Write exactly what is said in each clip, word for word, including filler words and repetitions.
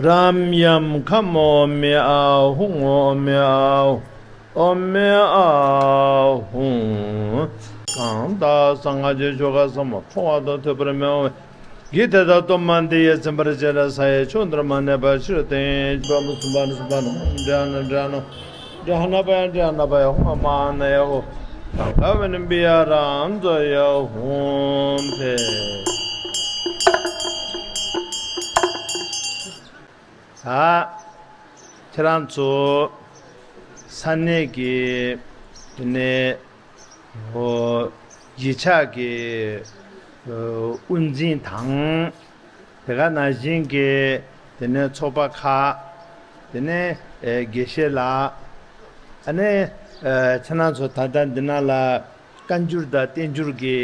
རམ་ཡམ་ཁ་མོ་མི་ཨ་ཧུང་ཨོ་མི་ཨ་ཧུ་ཨོ་མི་ཨ་ཧུང་། གང་དག་སངས་རྒྱས་ཆོ་ག་ཟབ་མོ་མཐོང་བ་དང་ཐོས་པར་མི་འོང་བའི། གིས་དེ་དག་སྟོབས་མ་འདི་ཡིས་ཚིམ་པར་བྱས་ལ། ས་ཡི་ཕྱོགས་འདིར་མ་གནས་པ་ཕྱིར་དེང་། པ་མོ་སུམ་པ་ན་སུམ་པ་ན་འདྲ་ན་འདྲ་ན་འདྲ་ན་པ་ཡ་འདྲ་ན་པ་ཡ་ཧུ་མ་ན་ཡ་ཧུ། གང་ག་བན་པི་ཡ་རང་ཛོ་ཡ་ཧུང་ཕེ། ད་ཁྱེད་རང་ཚོ་ས་གནས་ཀྱི་དེ་ནས་ཨོ་གཞིས་ཆགས་ཀྱི་ཨོ་དབུ་འཛིན་དང་། དེ་ག་ནང་བཞིན་གྱི་དེ་ནས་ཚོགས་པ་ཁག། དེ་ནས་ཨེ་དགེ་བཤེས་ལགས། ཨ་ནི་ཨེ་ཁྱེད་རང་ཚོ་ད་ལྟ་འདི་ན་ལ་བཀའ་འགྱུར་དང་བསྟན་འགྱུར་གྱི་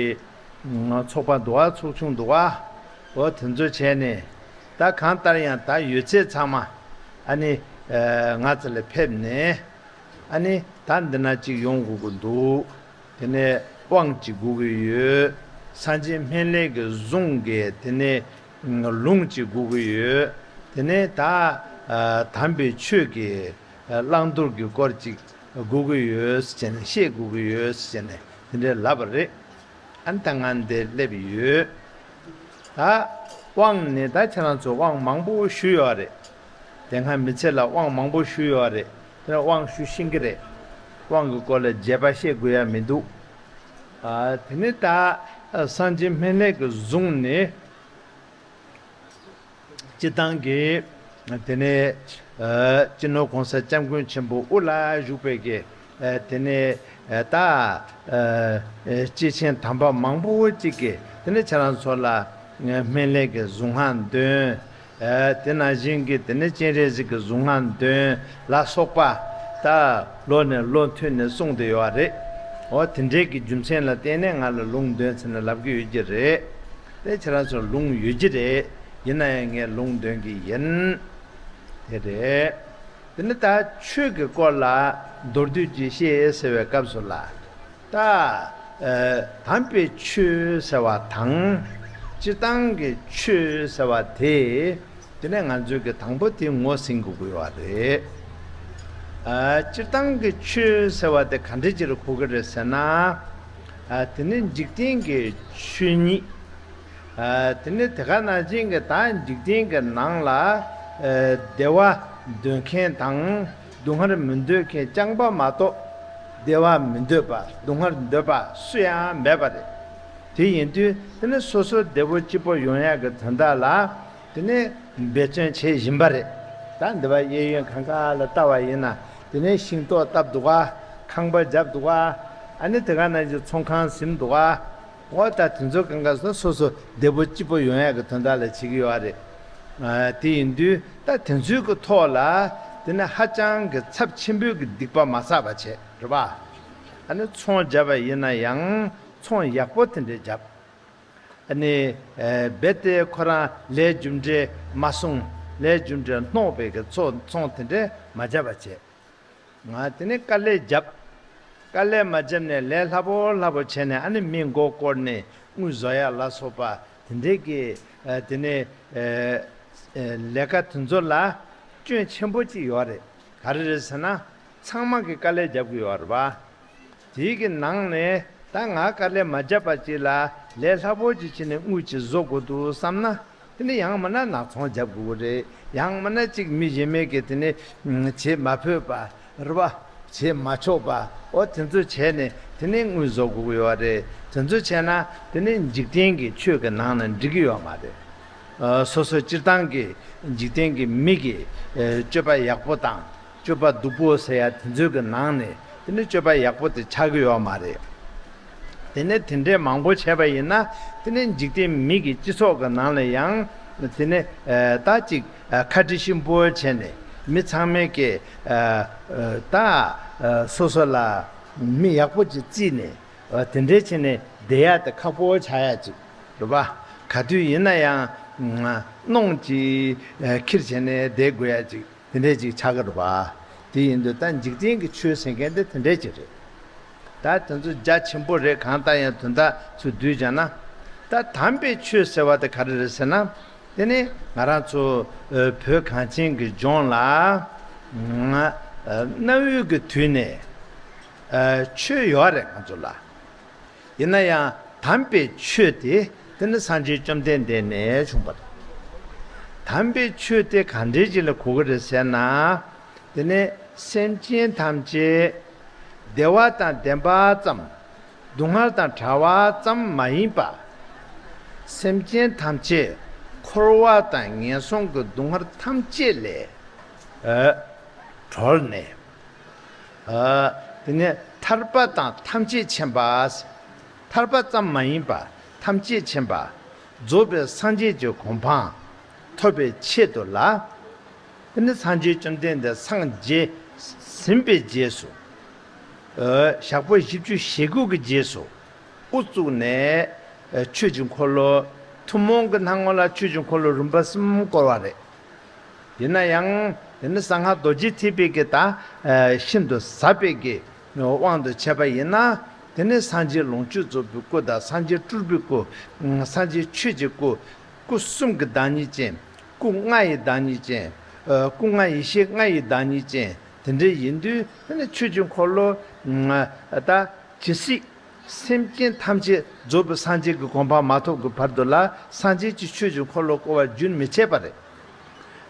ཚོགས་པ་འདུག་བ། ཚོགས་ཆུང་འདུག་བ། འོ་དེ་ཚོ་བྱས་ནས་ད་གང་ལྟར་ཡང་ད་ཡོད་ཚད་ཚང་མ་ཨ་ནི་ཨེ་ང་ཚོ་ལ་ཕེབས་ནས། ཨ་ནི་ད་འདི་ན་གཅིག་ཡོང་དགོས་ཀྱི་འདུག་དེ་ནས་དབང་གཅིག་དགོས་ཀྱི་ཡོད། སངས་རྒྱས་སྨན་བླའི་གི་གཟུངས་ཀྱི་དེ་ནས་ལུང་གཅིག་དགོས་ཀྱི་ཡོད། དེ་ནས་ད་ཨ་དམ་པའི་ཆོས་ཀྱི་བླང་དོར་གྱི་སྐོར་གཅིག་དགོས་ཀྱི་ཡོད་ཟེར་ནས། བཤད་དགོས་ཀྱི་ཡོད་ཟེར་ནས་དེ་འདྲས་ལབ་པ་རེད། ཨ་ནི་ད་ང་འདིར་སླེབས་ཡོད། ད་དབང་ནི་ད་ཁྱེད་རང་ཚོ་དབང་མང་པོ་ཞུས་ཡོད་རེད། དེ་སྔ་མི་ཚེ་ལ་དབང་མང་པོ་ཞུས་ཡོད་རེད། དེ་ནས་དབང་ཞུ་ཤེས་ཀྱི་རེད། དབང་གི་སྐོར་ལ་རྒྱས་པ་བཤད་དགོས་ཡ་མི་འདུག་ཨ་དེ་ནས་ད་སངས་རྒྱས་སྨན་བླའི་གི་གཟུངས་ནི། སྤྱིར་བཏང་གི་དེ་ནས་ཨ་སྤྱི་ནོར་༸གོང་ས་༸སྐྱབས་མགོན་ཆེན་པོ་དབུ་ལ་བཞུགས་པའི་གི་ཨ་དེ་ནས་ཨ་ད་ཨ་སྐྱེས་ཆེན་དམ་པ་མང་པོ་ཅིག་གིས་དེ་ནས་ཁྱེད་རང་ཚོ་ལ་སྨན་བླའི་གི་གཟུངས་སྔགས་འདོན། ཨ་དེ་ནང་བཞིན་གྱི་དེ་ནས་སྤྱན་རས་གཟིགས་ཀྱི་གཟུངས་སྔགས་འདོན་ལ་སོགས་པ་ད་ལོ་ནས་ལོ་མཐུད་ནས་གསུངས་བསྡད་ཡོད་རེད། འོ་དེ་འདྲའི་གི་རྒྱུ་མཚན་ལ་བརྟེན་ནས་ང་ལ་ལུང་འདོན་ཟེར་ནས་ལབ་ཀྱི་ཡོད་ཀྱི་རེད། དེ་ཁྱེད་རང་ཚོར་ལུང་ཡོད་ཀྱི་རེད། ཡིན་ན་ཡང་ངས་ལུང་འདོན་གྱི་ཡིན། དེ་རེད། དེ་ནི་ད་ཆོས་ཀྱི་སྐོར་ལ་མདོར་བསྡུས་ཀྱིས་བཤད་ཟེར་བའི་སྐབས་སུ་ལ། ད་ཨ་དམ་པའི་ཆོས་ཟེར་བ་དང་། སྤྱིར་བཏང་གི་ཆོས་ཟེར་བ་དེ། དེ་ནས་ང་ཚོས་ཀྱི་དང་པོ་དེ་ངོས་ཟིན་དགོས་ཀྱི་ཡོད་རེད། ཨ་སྤྱིར་བཏང་གི་ཆོས་ཟེར་བ་དེ་ག་འདྲ་ཅིག་ལ་གོ་གི་རེད་ཟེར་ན། ཨ་དེ་ནི་འཇིག་རྟེན་གྱི་ཆོས་ཉིད། ཨ་དེ་ནི་དེ་ག་ནང་བཞིན་གྱི་ད་འཇིག་རྟེན་གྱི་ནང་ལ་ཨ་བདེ་བ་འདོད་མཁན་དང་སྡུག་བསྔལ་མི་འདོད་མཁན་རྐྱང་པ་མ་གཏོགས། བདེ་བ་མི་འདོད་པ་སྡུག་བསྔལ་འདོད་པ་སུ་ཡང་མེད་པ་རེད། དེ་ཡིན་དུས་དེ་ནི་སོ་སོ་བདེ་པོ་སྐྱིད་པོ་ཡོང་ཡག་གི་དོན་དག་ལ། དེ་ནས་འབད་བརྩོན་བྱེད་བཞིན་པ་རེད། ད་འདི་པ་གཡས་གཡོན་གང་ག་ལ་ལྟ་བ་ཡིན་ན། དེ་ནས་ཤིང་ཏོག་བཏབ་འདུག་ག་ཁང་པ་བརྒྱབ་འདུག་ག་ཨ་ནི་དེ་ག་ནང་བཞིན་ཚོང་ཁང་ཟིན་འདུག་ག་འོ་ད་དེ་ཚོ་གང་ག་སོ་སོ་སོ་བདེ་པོ་སྐྱིད་པོ་ཡོང་ཡག་གི་དོན་དག་ལ་བྱེད་ཀྱི་ཡོད་རེད། ཨ་དེ་ཡིན་དུས་ད་དེ་ཚོའི་གི་ཐོག་ལ་དེ་ནས་ཧ་ཅང་གི་ཚབས་ཆེན་པོའི་གི་སྡིག་པ་མ་བསགས་པ་བྱས་རེད་པ། ཨ་ནི་ཚོང་བརྒྱབ་པ་ཡིན་ན་ཡང་ཚོང་ཡག་པོ་དེ་འདྲས་བརྒྱབ། ཨ་ནི་ཨེ་རྦད་དེ་ཁོ་རང་ལས་རྒྱུ་འབྲས་མ་སོང་། ལས་རྒྱུ་འབྲས་སྣོག་པའི་གི་ཚོ་ཚོང་དེ་འདྲས་མ་བརྒྱབ་པ་བྱས། ང་དེ་ནས་དཀའ་ལས་བརྒྱབ། དཀའ་ལས་མ་བརྒྱབ་ནས་ལས་སླ་པོ་སླ་པོ་བྱས་ནས་ཨ་ནི་མི་མགོ་སྐོར་ནས་དངུལ་བཟོ་ཡག་ལ་སོགས་པ་དེ་འདྲས་ཀྱི་ཨ་དེ་ནས་ཨེ་ཨེ་ལས་ཀ་དེ་ཚོ་ལ་སྐྱོན་ཆེན་པོ་ཅིག་ཡོད་རེད། ག་རེ་རེད་ཟེར་ན། ཚང་མ་གིས་དཀའ་ལས་རྒྱབ་ཀྱི་ཡོད་རེད་པ། དེའི་གི་ནང་ནས་ད་ང་དཀའ་ལས་མ་བརྒྱབ་པ་ཅིག་ལ་ལས་སླ་པོ་ཅིག་བྱས་ནས་དངུལ་ཅིག་བཟོ་དགོས་འདུག་བསམ་ན། དེ་ནི་ཡང་མིན་ན་ནག་ཚོང་རྒྱབ་དགོས་ཀྱི་རེད། ཡང་མིན་ན་ཅིག་མི་གཞན་མའི་གི་དེ་ནི་བྱེད་མ་ཕོད་པ་རེད་པ། བྱེད་མ་ཆོག་པ། འོ་དེ་ཚོ་བྱས་ནས་དེ་ནི་དངུལ་བཟོ་དགོས་ཀྱི་ཡོད་རེད། དེ་ཚོ་བྱས་ན་དེ་ནི་འཇིག་རྟེན་གྱི་ཆོས་ཀྱི་ནང་ན་འགྲིག་གི་ཡོད་མ་རེད། ཨ་སོ་སོ་སྤྱིར་བཏང་གི་འཇིག་རྟེན་གྱི་མི་གི་ཨ་སྤྱོད་པ་ཡག་པོ་དང་སྤྱོད་པ་སྡུག་པོ་ཟེར་ཡ་དེ་ཚོའི་གི་ནང་ནས་དེ་ནི་སྤྱོད་པ་ཡག་པོ་དེ་ཆགས་ཀྱི་ཡོད་མ་རེད། དེ་ནས་དེ་འདྲའི་མང་པོ་བྱས་པ་ཡིན་ན་དེ་ནི་འཇིག་རྟེན་མི་གི་སྤྱི་ཚོགས་ཀྱི་ནང་ལ་ཡང་དེ་ནི་ཨ་ད་ཅིག་ཨ་ཁ་དཀྲི་ཞིམ་པོ་བྱས་ནས་མི་ཚང་མས་ཀྱི་ཨ་ཨ་ད་ཨ་སོ་སོ་ལ་མི་ཡག་པོ་ཅིག་བརྩིས་ནས་ཨ་དེ་འདྲའི་བྱས་ནས་བསྡད་ཡ་དེ་ཁག་པོ་ཆགས་ཡ་ཅིག་རེད་པ། ག་དུས་ཡིན་ན་ཡང་གནོང་ཅིག་ཁྱེར་བྱས་ནས་བསྡད་དགོས་ཡ་ཅིག་དེ་འདྲས་ཅིག་ཆགས་ཀྱི་རེད་པ། དེ་ཡིན་དུས་ད་འཇིག་རྟེན་གྱི་ཆོས་ཟེར་མཁན་དེ་དེ་འདྲས་ཅིག་རེད། ད་དེ་ཚོ་རྒྱ་ཆེན་པོ་རེད། གང་ལྟར་ཡང་དོན་དག་ཚུར་བསྡུས་བྱས་ན། ད་དམ་པའི་ཆོས་ཟེར་བ་དེ་ག་རེ་རེད་ཟེར་ན། དེ་ནི་ང་རང་ཚོ་ཨ་བོད་གངས་ཅན་གྱི་ལྗོངས་ལ་ང་ཨ་གནའ་བོའི་གི་དུས་ནས་ཨ་ཆོས་ཡོད་རེད་ང་ཚོ་ལ། ཡིན་ན་ཡང་དམ་པའི་ཆོས་དེ་དེ་ནི་སངས་རྒྱས་བཅོམ་ལྡན་འདས་ནས་བྱུང་བ་རེད། དམ་པའི་ཆོས་དེ་ག་འདྲའི་ཅིག་ལ་གོ་གི་རེད་ཟེར་ན། དེ་ནས་སེམས་ཅན་ཐམས་ཅད་བདེ་བ་དང་ལྡན་པ་ཙམ། སྡུག་བསྔལ་དང་བྲལ་བ་ཙམ་མ་ཡིན་པ། སེམས་ཅན་ཐམས་ཅད་འཁོར་བ་དང་ངན་སོང་གི་སྡུག་བསྔལ་ཐམས་ཅད་ལས་ཨ་གྲོལ་ནས། ཨ་དེ་ནས་ཐར་པ་དང་ཐམས་ཅད་མཁྱེན་པ། ཐར་པ་ཙམ་མ་ཡིན་པ་ཐམས་ཅད་མཁྱེན་པ། རྫོགས་པའི་སངས་རྒྱས་ཀྱི་གོ་འཕང་ཐོབ་པའི་ཆེད་དུ་ལ། དེ་ནི་སངས་རྒྱས་བཅོམ་ལྡན་འདས་སངས་རྒྱས་ཟིན་པའི་རྗེས་སུ། ཨ་ཞག་པོ་བཞི་བཅུ་ཞེ་དགུ་གི་རྗེས་སུ་དབུ་བཙུགས་ནས་ཨ་ཆོས་ཀྱི་འཁོར་ལོ། ཐུན་མོང་གི་སྣང་ངོ་ལ་ཆོས་ཀྱི་འཁོར་ལོ་རིམ་པ་གསུམ་བསྐོར་བ་རེད། ཡིན་ན་ཡང་དེ་ནི་གསང་སྔགས་རྡོ་རྗེ་ཐེག་པའི་གི་ད་ཨ་ཤིན་ཏུ་ཟབ་པའི་གི་དབང་དུ་བྱས་པ་ཡིན་ན། དེ་ནི་སངས་རྒྱས་ལོངས་སྤྱོད་རྫོགས་པའི་སྐུ་དང་སངས་རྒྱས་སྤྲུལ་པའི་སྐུ། སངས་རྒྱས་ཆོས་ཀྱི་སྐུ། སྐུ་གསུམ་གྱི་བདག་ཉིད་ཅན། སྐུ་ལྔ་ཡི་བདག་ཉིད་ཅན། ཨ་སྐུ་ལྔ་ཡེ་ཤེས་ལྔ་ཡི་བདག་ཉིད་ཅན། དེ་འདྲ་ཡིན་དུས་དེ་ནི་ཆོས་ཀྱི་འཁོར་ལོ་ད་ཇི་སྲིད་སེམས་ཅན་ཐམས་ཅད་རྫོགས་པའི་སངས་རྒྱས་ཀྱི་གོ་འཕང་མ་ཐོབ་ཀྱི་བར་དུ་ལ་སངས་རྒྱས་ཀྱི་ཆོས་ཀྱི་འཁོར་ལོ་བསྐོར་བ་རྒྱུན་མི་ཆད་པ་རེད།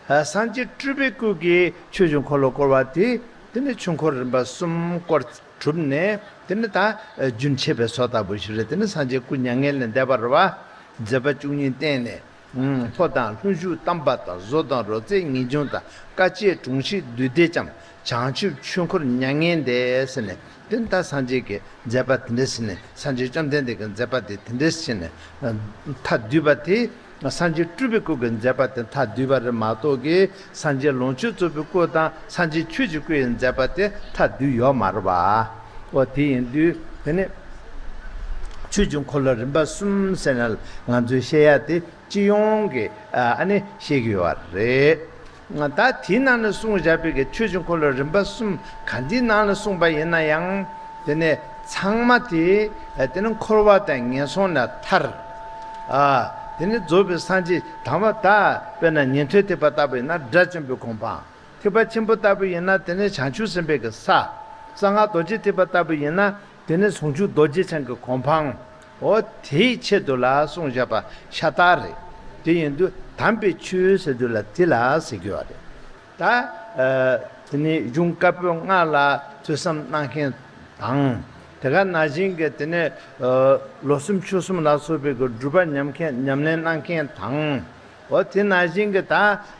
ཨ་སངས་རྒྱས་སྤྲུལ་པའི་སྐུ་གིས་ཆོས་ཀྱི་འཁོར་ལོ་བསྐོར་བ་དེ་དེ་ནི་ཆོས་འཁོར་རིམ་པ་གསུམ་བསྐོར་གྲུབ་ནས་དེ་ནི་ད་རྒྱུན་ཆད་པའི་བཟོ་ལྟ་བུ་ཞིག་རེད། དེ་ནི་སངས་རྒྱས་སྐུ་མྱ་ངན་ལས་འདས་པ་རེད་བ། མཛད་པ་བཅུ་གཉིས་བསྟན་ནས། ལྷོ་དང་ལྷོ་བཞུགས་གཏམས་པ་དང་། བཟོ་དང་རོལ་རྩེད་ངེས་འབྱུང་དང་། དཀའ་སྤྱད་གྲོང་ཞིག་བདུད་སྡེ་ལྕམ། བྱང་ཆུབ་ཆོས་འཁོར་མྱ་ངན་འདས་ཟེར་ནས། དེ་ནི་ད་སངས་རྒྱས་ཀྱི་མཛད་པ་དེ་འདྲ་ཟེར་ནས། སངས་རྒྱས་བཅོམ་ལྡན་འདས་ཀྱི་མཛད་པ་དེ་དེ་འདྲ་ཟེར་ནས་མཐའ་བསྡུས་པ་དེ། སངས་རྒྱས་སྤྲུལ་པའི་སྐུ་གི་མཛད་པ་དེ་མཐའ་བསྡུས་པ་རེད་མ་གཏོགས་ཀྱི། སངས་རྒྱས་ལོངས་སྤྱོད་རྫོགས་པའི་སྐུ་དང་སངས་རྒྱས་ཆོས་ཀྱི་སྐུ་ཡི་མཛད་པ་དེ་མཐའ་བསྡུས་ཡོད་མ་རེད་པ། འོ་དེ་ཡིན་དུས་དེ་ནི་ཆོས་ཀྱི་འཁོར་ལོ་རིམ་པ་གསུམ་ཟེར་ན་ང་ཚོས་བཤད་ཡ་དེ་སྤྱི་ཡོངས་ཀྱི་ཨ་ནི་བཤད་ཀྱི་ཡོད་རེད། ད་དེའི་ནང་ནས་གསུངས་བཞག་པའི་གི་ཆོས་ཀྱི་འཁོར་ལོ་རིམ་པ་གསུམ་ག་འདིའི་ནང་ནས་གསུངས་པ་ཡིན་ན་ཡང་། དེ་ནས་ཚང་མ་དེ་དེ་ནི་འཁོར་བ་དང་ངན་སོང་ལས་ཐར། ཨ་དེ་ནི་རྫོགས་པའི་སངས་རྒྱས་དང་པོ་ད་དཔེར་ན་ཉན་ཐོས་ཐེག་པ་ལྟ་བུ་ཡིན་ན་དགྲ་བཅོམ་པའི་གོ་འཕང་། ཐེག་པ་ཆེན་པོ་ལྟ་བུ་ཡིན་ན་དེ་ནི་བྱང་ཆུབ་སེམས་དཔའི་གི་ས། གསང་སྔགས་རྡོ་རྗེ་ཐེག་པ་ལྟ་བུ་ཡིན་ན་དེ་ནི་ཟུང་འཇུག་རྡོ་རྗེ་འཆང་གི་གོ་འཕང་། འོ་དེའི་ཆེད་དུ་ལ་གསུངས་བཞག་པ་ཤ་སྟག་རེད། དེ་ཡིན་དུས་དམ་པའི་ཆོས་ཟེར་དུས་ལ་དེ་ལ་ཟེར་གྱི་ཡོད་རེད། ད་ཨ་དེ་ནི་གཞུང་བཀའ་པོད་ལྔ་ལ་ཐོས་བསམ་གནང་མཁན་དང་། དེ་ག་ནང་བཞིན་གྱི་དེ་ནས་ཨ་ལོ་གསུམ་ཕྱོགས་གསུམ་ལ་སོགས་པའི་གི་སྒྲུབ་པ་ཉམས་མཁན་ཉམས་ལེན་གནང་མཁན་དང་། འོ་དེ་ནང་བཞིན་གྱི་ད་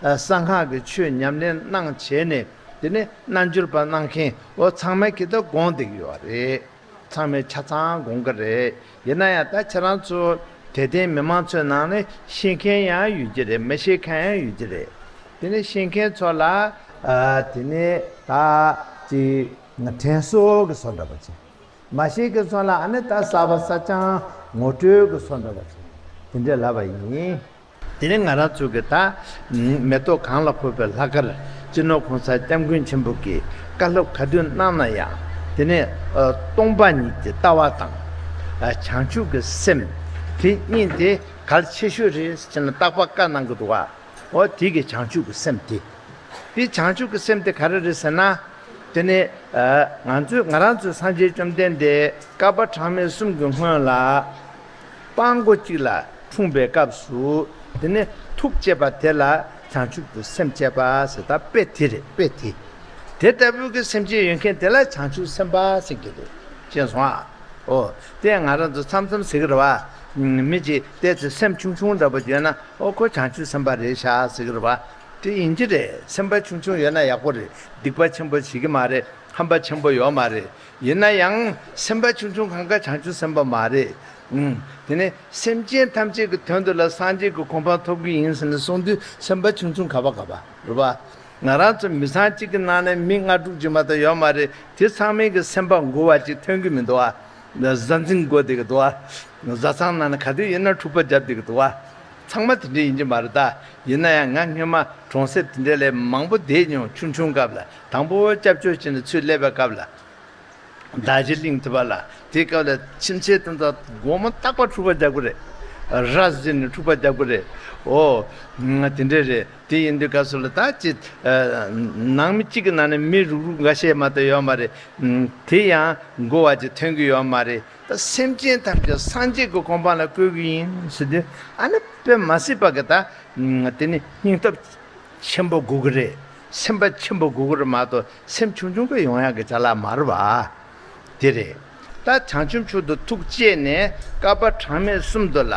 གསང་སྔགས་ཀྱི་ཆོས་ཉམས་ལེན་གནང་བྱས་ནས་དེ་ནས་རྣལ་འབྱོར་པ་གནང་མཁན་འོ་ཚང་མ་གི་ད་དགོངས་བསྡད་ཀྱི་ཡོད་རེད། ཚང་མས་ཆ་ཚང་དགོངས་ཀྱི་རེད། ཡིན་ན་ཡང་ད་ཁྱེད་རང་ཚོ་དད་ལྡན་མི་མང་ཚོའི་ནང་ནས་ཤེས་མཁན་ཡང་ཡོད་ཀྱི་རེད། མི་ཤེས་མཁན་ཡང་ཡོད་ཀྱི་རེད། དེ་ནས་ཤེས་མཁན་ཚོ་ལ་ཨ་དེ་ནས་ད་ཅིག་དྲན་གསོ་གི་བཟོ་འདྲ་པོ་ཅིག་མ་ཤེས་མཁན་ཚོ་ལ་ཨ་ནི་ད་གསར་པ་གསར་རྐྱང་ངོ་སྤྲོད་ཀྱི་བཟོ་འདྲ་པོ་ཅིག་དེ་འདྲས་ལབ་པ་ཡིན། དེ་ནས་ང་རང་ཚོ་གི་ད་མེ་ཏོག་གང་ལ་ཕོག་པའི་ལྷ་མཁར་སྤྱི་ནོར་གོང་ས་སྐྱབས་མགོན་ཆེན་པོ་གིས་བཀའ་སློབ་ག་དུས་གནང་ན་ཡང་དེ་ནས་ཨ་སྟོང་པ་ཉིད་ཀྱི་ལྟ་བ་དང་ཨ་བྱང་ཆུབ་ཀྱི་སེམས་དེ་གཉིས་དེ་གལ་ཆེ་ཤོས་རེད་ཟེར་ནས་རྟག་པར་བཀའ་གནང་གི་འདུག་བ། འོ་དེ་གི་བྱང་ཆུབ་ཀྱི་སེམས་དེ། དེ་བྱང་ཆུབ་ཀྱི་སེམས་དེ་ག་རེ་རེད་ཟེར་ན། དེ་ནས་ཨ་ང་ཚོས་ང་རང་ཚོའི་སངས་རྒྱས་བཅོམ་ལྡན་འདས་བསྐལ་པ་གྲངས་མེད་གསུམ་གྱི་སྔོན་ལ་སྤྲང་པོ་གཅིག་ལ་འཁྲུངས་པའི་སྐབས་སུ་དེ་ནས་ཐུགས་བསྐྱེད་པ་དེ་ལ་བྱང་ཆུབ་ཀྱི་སེམས་བསྐྱེད་པ་ཟེར། ད་དཔེ་དེ་རེད། དཔེ་དེ། དེ་ལྟ་བུའི་གི་སེམས་བསྐྱེད་ཡོད་མཁན་དེ་ལ་བྱང་ཆུབ་སེམས་དཔའ་ཟེར་གྱི་རེད། ཤེས་སོང་ཨ། ཨོ། དེ་ང་རང་ཚོ་མཚམས་མཚམས་ཟེར་གྱི་རེད་བ། མི་གཅིག་བལྟས་ཚེ་སེམས་ཆུང་ཆུང་འདྲ་པོ་ཡོད་ན་ཨོ་ཁོ་བྱང་ཆུབ་སེམས་དཔའ་རེད་ཤག་ཟེར་གྱི་རེད་བ། དེ་ཡིན་གྱི་རེད། སེམས་པ་ཆུང་ཆུང་ཡོད་ན་ཡག་པོ་རེད། སྡིག་པ་ཆེན་པོ་བྱེད་ཀྱི་མ་རེད། ཧམ་པ་ཆེན་པོ་ཡོད་མ་རེད། ཡིན་ན་ཡང་སེམས་པ་ཆུང་ཆུང་གང་ག་བྱང་ཆུབ་སེམས་དཔའ་མ་རེད། ཨུམ། དེ་ནས་སེམས་ཅན་ཐམས་ཅད་ཀྱི་དོན་དུ་ལ་སངས་རྒྱས་ཀྱི་གོ་འཕང་ཐོབ་ཀྱི་ཡིན་ཟེར་ནས་གསུངས་དུས་སེམས་པ་ཆུང་ཆུང་ག་པ་ག་པ་རེད་པ། ང་རང་ཚོ་མི་ཚང་གཅིག་གི་ནང་ནས་མི་ལྔ་དྲུག་ཅིག་མ་གཏོགས་ཡོད་མ་རེད། དེ་ཚང་མའི་གི་སེམས་པ་མགུ་བ་ཅིག་ཐོན་གྱི་མི་འདུག་ཨ། གཟའ་འཛིན་མགོ་བསྡད་ཀྱི་འདུག་ཨ། བཟའ་ཚང་ནང་ནས་ག་དུས་ཡིན་ན་འཁྲུག་པ་རྒྱབ་བསྡད་ཀྱི་འདུག་ཨ། ཚང་མ་དེ་འདྲ་ཡིན་གྱི་མ་རེད་ད། ཡིན་ན་ཡང་ང་སྔོན་མ་གྲོང་གསེབ་དེ་འདྲ་ལ་མང་པོ་བསྡད་མྱོང་། ཆུང་ཆུང་སྐབས་ལ་དང་པོ་སྐྱབས་བཅོལ་བྱས་ནས་ཚུར་སླེབས་པའི་སྐབས་ལ། རྡོ་རྗེ་གླིང་དེ་པ་ལ་དེ་སྐབས་ལ་ཁྱིམ་མཚེས་དེ་ཚོ་དགོང་མོ་རྟག་པར་འཁྲུག་པ་རྒྱག་གི་རེད། ར་བཟི་ནས་འཁྲུག་པ་རྒྱབ་ཀྱི་རེད། ཨོ། དེ་འདྲས་རེད། དེ་ཡིན་དུས་སྐབས་སུ་ལ་ད་ཅི། ནང་མི་གཅིག་གི་ནང་ནས་མི་རུག་རུག་འགའ་ཤས་མ་གཏོགས་ཡོད་མ་རེད། དེ་ཡང་མགོ་བ་ཅིག་ཐོན་གྱི་ཡོད་མ་རེད། ད་སེམས་ཅན་ཐམས་ཅད་སངས་རྒྱས་ཀྱི་གོ་འཕང་ལ་བཀོད་ཀྱི་ཡིན་ཟེར་དུས་ཨ་ནི་དཔེ་མ་སྲིད་པ་གི་ད། དེ་ནི་སྙིང་སྟོབས་ཆེན་པོ་དགོས་ཀྱི་རེད། སེམས་པ་ཆེན་པོ་དགོས་ཀྱི་རེད་མ་གཏོགས་སེམས་ཆུང་ཆུང་གིས་ཡོང་ཡག་གི་ཅ་ལག་མ་རེད་བ། དེ་རེད། ད་བྱང་ཆུབ་མཆོག་ཏུ་ཐུགས་བསྐྱེད་ནས་བསྐལ་པ་གྲངས་མེད་གསུམ་དུ་ལ་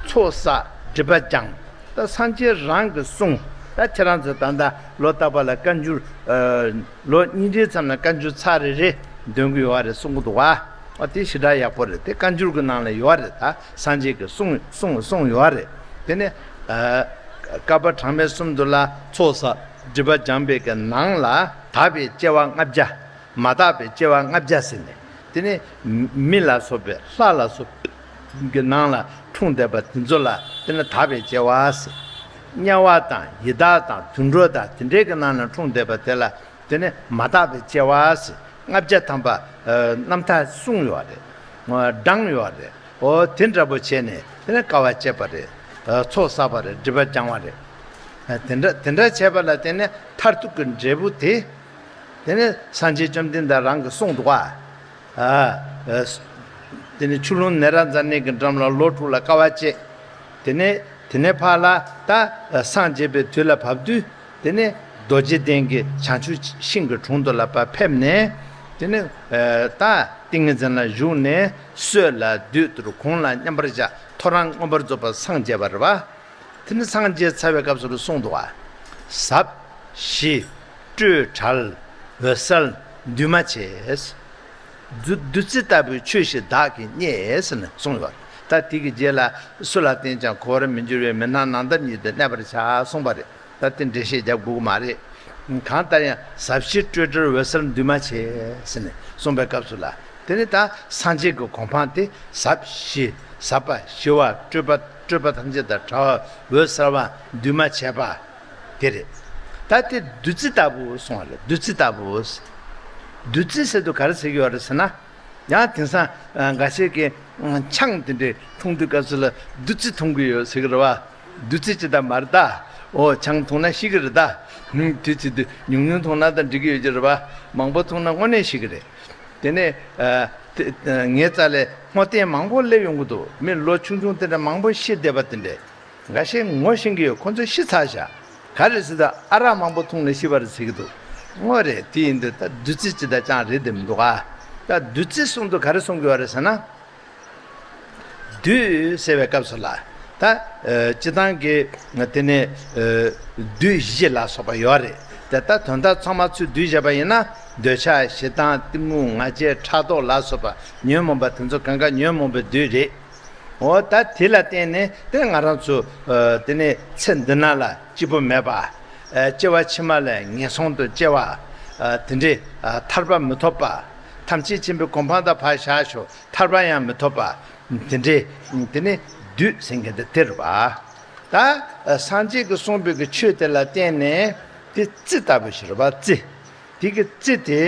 ཚོགས་བསགས་སྒྲིབ་པ་སྦྱངས། ད་སངས་རྒྱས་རང་གི་གསུང་། ད་ཁྱེད་རང་ཚོ་ད་ལྟ་ལོ་རྟག་པར་ལ་བཀའ་འགྱུར། ལོ་གཉིས་འབྲེལ་ཙམ་ལ་བཀའ་འགྱུར་ཚར་རེ་རེ་འདོན་གྱི་ཡོད་རེད་གསུང་གི་འདུག་བ། ཨ་དེ་ཞེ་དྲག་ཡག་པོ་རེད། དེ་བཀའ་འགྱུར་གྱི་ནང་ལ་ཡོད་རེད། ད་སངས་རྒྱས་ཀྱི་གསུང་གསུང་གསུང་ཡོད་རེད། དེ་ནས་བསྐལ་པ་གྲངས་མེད་གསུམ་དུ་ལ་ཚོགས་བསགས་སྒྲིབ་པ་སྦྱངས་པའི་གི་ནང་ལ་དག་པའི་སྐྱེ་བ་ལྔ་བརྒྱ། མ་དག་པའི་སྐྱེ་བ་ལྔ་བརྒྱ་ཟེར་ནས། དེ་ནས་མི་ལ་སོགས་པའི་ལྷ་ལ་སོགས་པའི་གི་ནང་ལ་འཁྲུངས་བསྡད་པ་དེ་ཚོ་ལ་དེ་ནི་དག་པའི་སྐྱེ་བ་ཟེར། དམྱལ་བ་དང་ཡི་དྭགས་དང་དུད་འགྲོ་དང་དེ་འདྲའི་གི་ནང་ལ་འཁྲུངས་བསྡད་པ་དེ་ལ་དེ་ནི་མ་དག་པའི་སྐྱེ་བ་ཟེར། ལྔ་བརྒྱ་ཐམ་པ་རྣམ་ཐར་གསུངས་ཡོད་རེད། བགྲངས་ཡོད་རེད། འོ་དེ་འདྲ་པོ་བྱས་ནས་དེ་ནི་དཀའ་བ་སྤྱད་པ་རེད། ཚོགས་བསགས་པ་རེད། སྒྲིབ་པ་སྦྱངས་པ་རེད། དེ་འདྲ་དེ་འདྲ་བྱས་པ་ལ་བརྟེན་ནས་མཐར་ཐུག་གི་འབྲས་བུ་དེ། དེ་ནས་སངས་རྒྱས་བཅོམ་ལྡན་འདས་རང་གིས་གསུངས་འདུག་ག། ཨ། དེ་ནས་ཆུ་ཀླུང་ནེ་རཉྫ་ནའི་གི་འགྲམ་ལ་ལོ་དྲུག་ལ་དཀའ་བ་སྤྱད། དེ་ནས་དེ་ནས་ཕར་ལ་ད་སངས་རྒྱས་པའི་དུས་ལ་བབ་དུས་དེ་ནས་རྡོ་རྗེ་གདན་གྱི་བྱང་ཆུབ་ཤིང་གི་དྲུང་དུ་ལ་ཕར་ཕེབས་ནས། དེ་ནས་ད་ཏིང་ངེ་འཛིན་ལ་བཞུགས་ནས་སྲོད་ལ་བདུད་འདུལ། གུང་ལ་མཉམ་པར་བཞག་ཐོ་རངས་མངོན་པར་རྫོགས་པར་སངས་རྒྱས་པ་རེད་བ། དེ་ནི་སངས་རྒྱས་ཚར་བའི་སྐབས་སུ་ལ་གསུངས་འདུག་བ། ཟབ་ཞི་སྤྲོས་བྲལ་འོད་གསལ་འདུས་མ་བྱས། བདུད་བདུད་རྩི་ལྟ་བུའི་ཆོས་ཤིག་བདག་གིས་རྙེད་ཟེར་ནས་གསུངས་ཡོད། ད་དེ་གི་རྗེས་ལ་སུ་ལ་བསྟན་ཀྱང་གོ་བར་མི་འགྱུར་བའི་མི་སྣང་ནང་ལྟར་ཉིད་དུ་གནས་པར་བྱ་གསུངས་པ་རེད། ད་དེ་འགྲེལ་བཤད་རྒྱབ་དགོས་ཀྱི་མ་རེད། གང་ལྟར་ཡང་ཟབ་ཞི་སྤྲོས་བྲལ་འོད་གསལ་འདུས་མ་བྱས་ཟེར་ནས་གསུངས་པའི་སྐབས་སུ་ལ། དེ་ནི་ད་སངས་རྒྱས་ཀྱི་གོ་འཕང་དེ་ཟབ་ཞི་ཟབ་པ་ཞི་བ་སྤྲོས་པ་སྤྲོས་པ་ཐམས་ཅད་དང་བྲལ་བ་འོད་གསལ་བ་འདུས་མ་བྱས་པ་དེ་རེད། ད་དེ་བདུད་རྩི་ལྟ་བུ་གསུངས་པ་རེད། བདུད་རྩི་ལྟ་བུ། བདུད་རྩི་ཟེར་དུས་ག་རེ་ཟེར་གྱི་ཡོད་རེད་ཟེར་ན། ཡང་དེང་སང་འགའ་ཤས་ཀྱིས་ཆང་དེ་འདྲའི་འཐུང་དུས་སྐབས་སུ་ལ་བདུད་རྩི་འཐུང་གི་ཡོད་ཟེར་གྱི་རེད་བ། བདུད་རྩི་ཅི་ལྟར་མ་རེད་ད། ཨོ་ཆང་འཐུང་ན་ཤི་གི་རེད་ད། དེ་བྱེད་དུས་ཉུང་ཉུང་འཐུང་ན་ད་འགྲིག་གི་ཡོད་ཀྱི་རེད་བ། མང་པོ་འཐུང་ན་དངོས་གནས་ཤི་གི་རེད། དེ་ནས་ཨ། དེ་ངའི་རྩ་ལས་སྔོ་བསྟེན་མང་པོ་སླེབས་ཡོང་གི་འདུག་མི་ལོ་ཆུང་ཆུང་དེ་འདྲ་མང་པོ་ཤི་བསྡད་པ་དེ་འདྲས། འགའ་ཤས་ངོ་ཤེས་ཀྱི་ཡོད། ཁོ་ཚོ་ཤི་ཚར་བཞག་ག་རེ་ཟེར་ད་ཨ་རག་མང་པོ་འཐུང་ནས་ཤི་བ་རེད་ཟེར་གྱི་འདུག་དངོས་རེད། དེ་ཡིན་དུས་ད་བདུད་རྩི་ཅི་ལྟར་ཅང་རེད་དེ་མི་འདུག་ག་ད་བདུད་རྩི་གསུངས་དུས་ག་རེ་གསུང་གི་ཡོད་རེད་ཟེར་ན། བདུད་ཟེར་བའི་སྐབས་སུ་ལ། ད་ཨ་སྤྱི་བཏང་གི་དེ་ནས་ཨ་བདུད་བཞི་ལ་སོགས་པ་ཡོད་རེད། དེ་ལྟར་དོན་དག་ཚང་མ་ཚུར་བསྡུས་བཞག་པ་ཡིན་ན་འདོད་ཆགས་ཞེ་སྡང་གཏི་མུག་ང་རྒྱལ་ཕྲག་དོག་ལ་སོགས་པ་ཉོན་མོངས་པ་དེ་ཚོ་གང་ག་ཉོན་མོངས་པའི་བདུད་རེད། འོ་ད་དེ་ལ་བརྟེན་ནས་དེ་ང་རང་ཚོ་ཨ་དེ་ནས་ཚེ་འདི་ན་ལ་སྐྱིད་པོ་མེད་པ། ཨ་སྐྱེ་བ་ཕྱི་མ་ལ་ངན་སོང་དུ་སྐྱེ་བ། ཨ་དེ་འདྲའི་ཨ་ཐར་པ་མི་ཐོབ་པ། ཐམས་ཅད་མཁྱེན་པའི་གོ་འཕང་དང་ཕར་བཞག་ཤོག་ཐར་པ་ཡང་མི་ཐོབ་པ། དེ་འདྲའི་དེ་ནི་བདུད་ཟེར་མཁན་དེ་དེ་རེད་པ། ད་ཨ་སངས་རྒྱས་ཀྱིས་གསུངས་པའི་གི་ཆོས་དེ་ལ་བརྟེན་ནས་དེ་རྩི་ལྟ་བུ་ཞིག་རེད་པ། རྩི། དེ་གི་རྩི་དེ་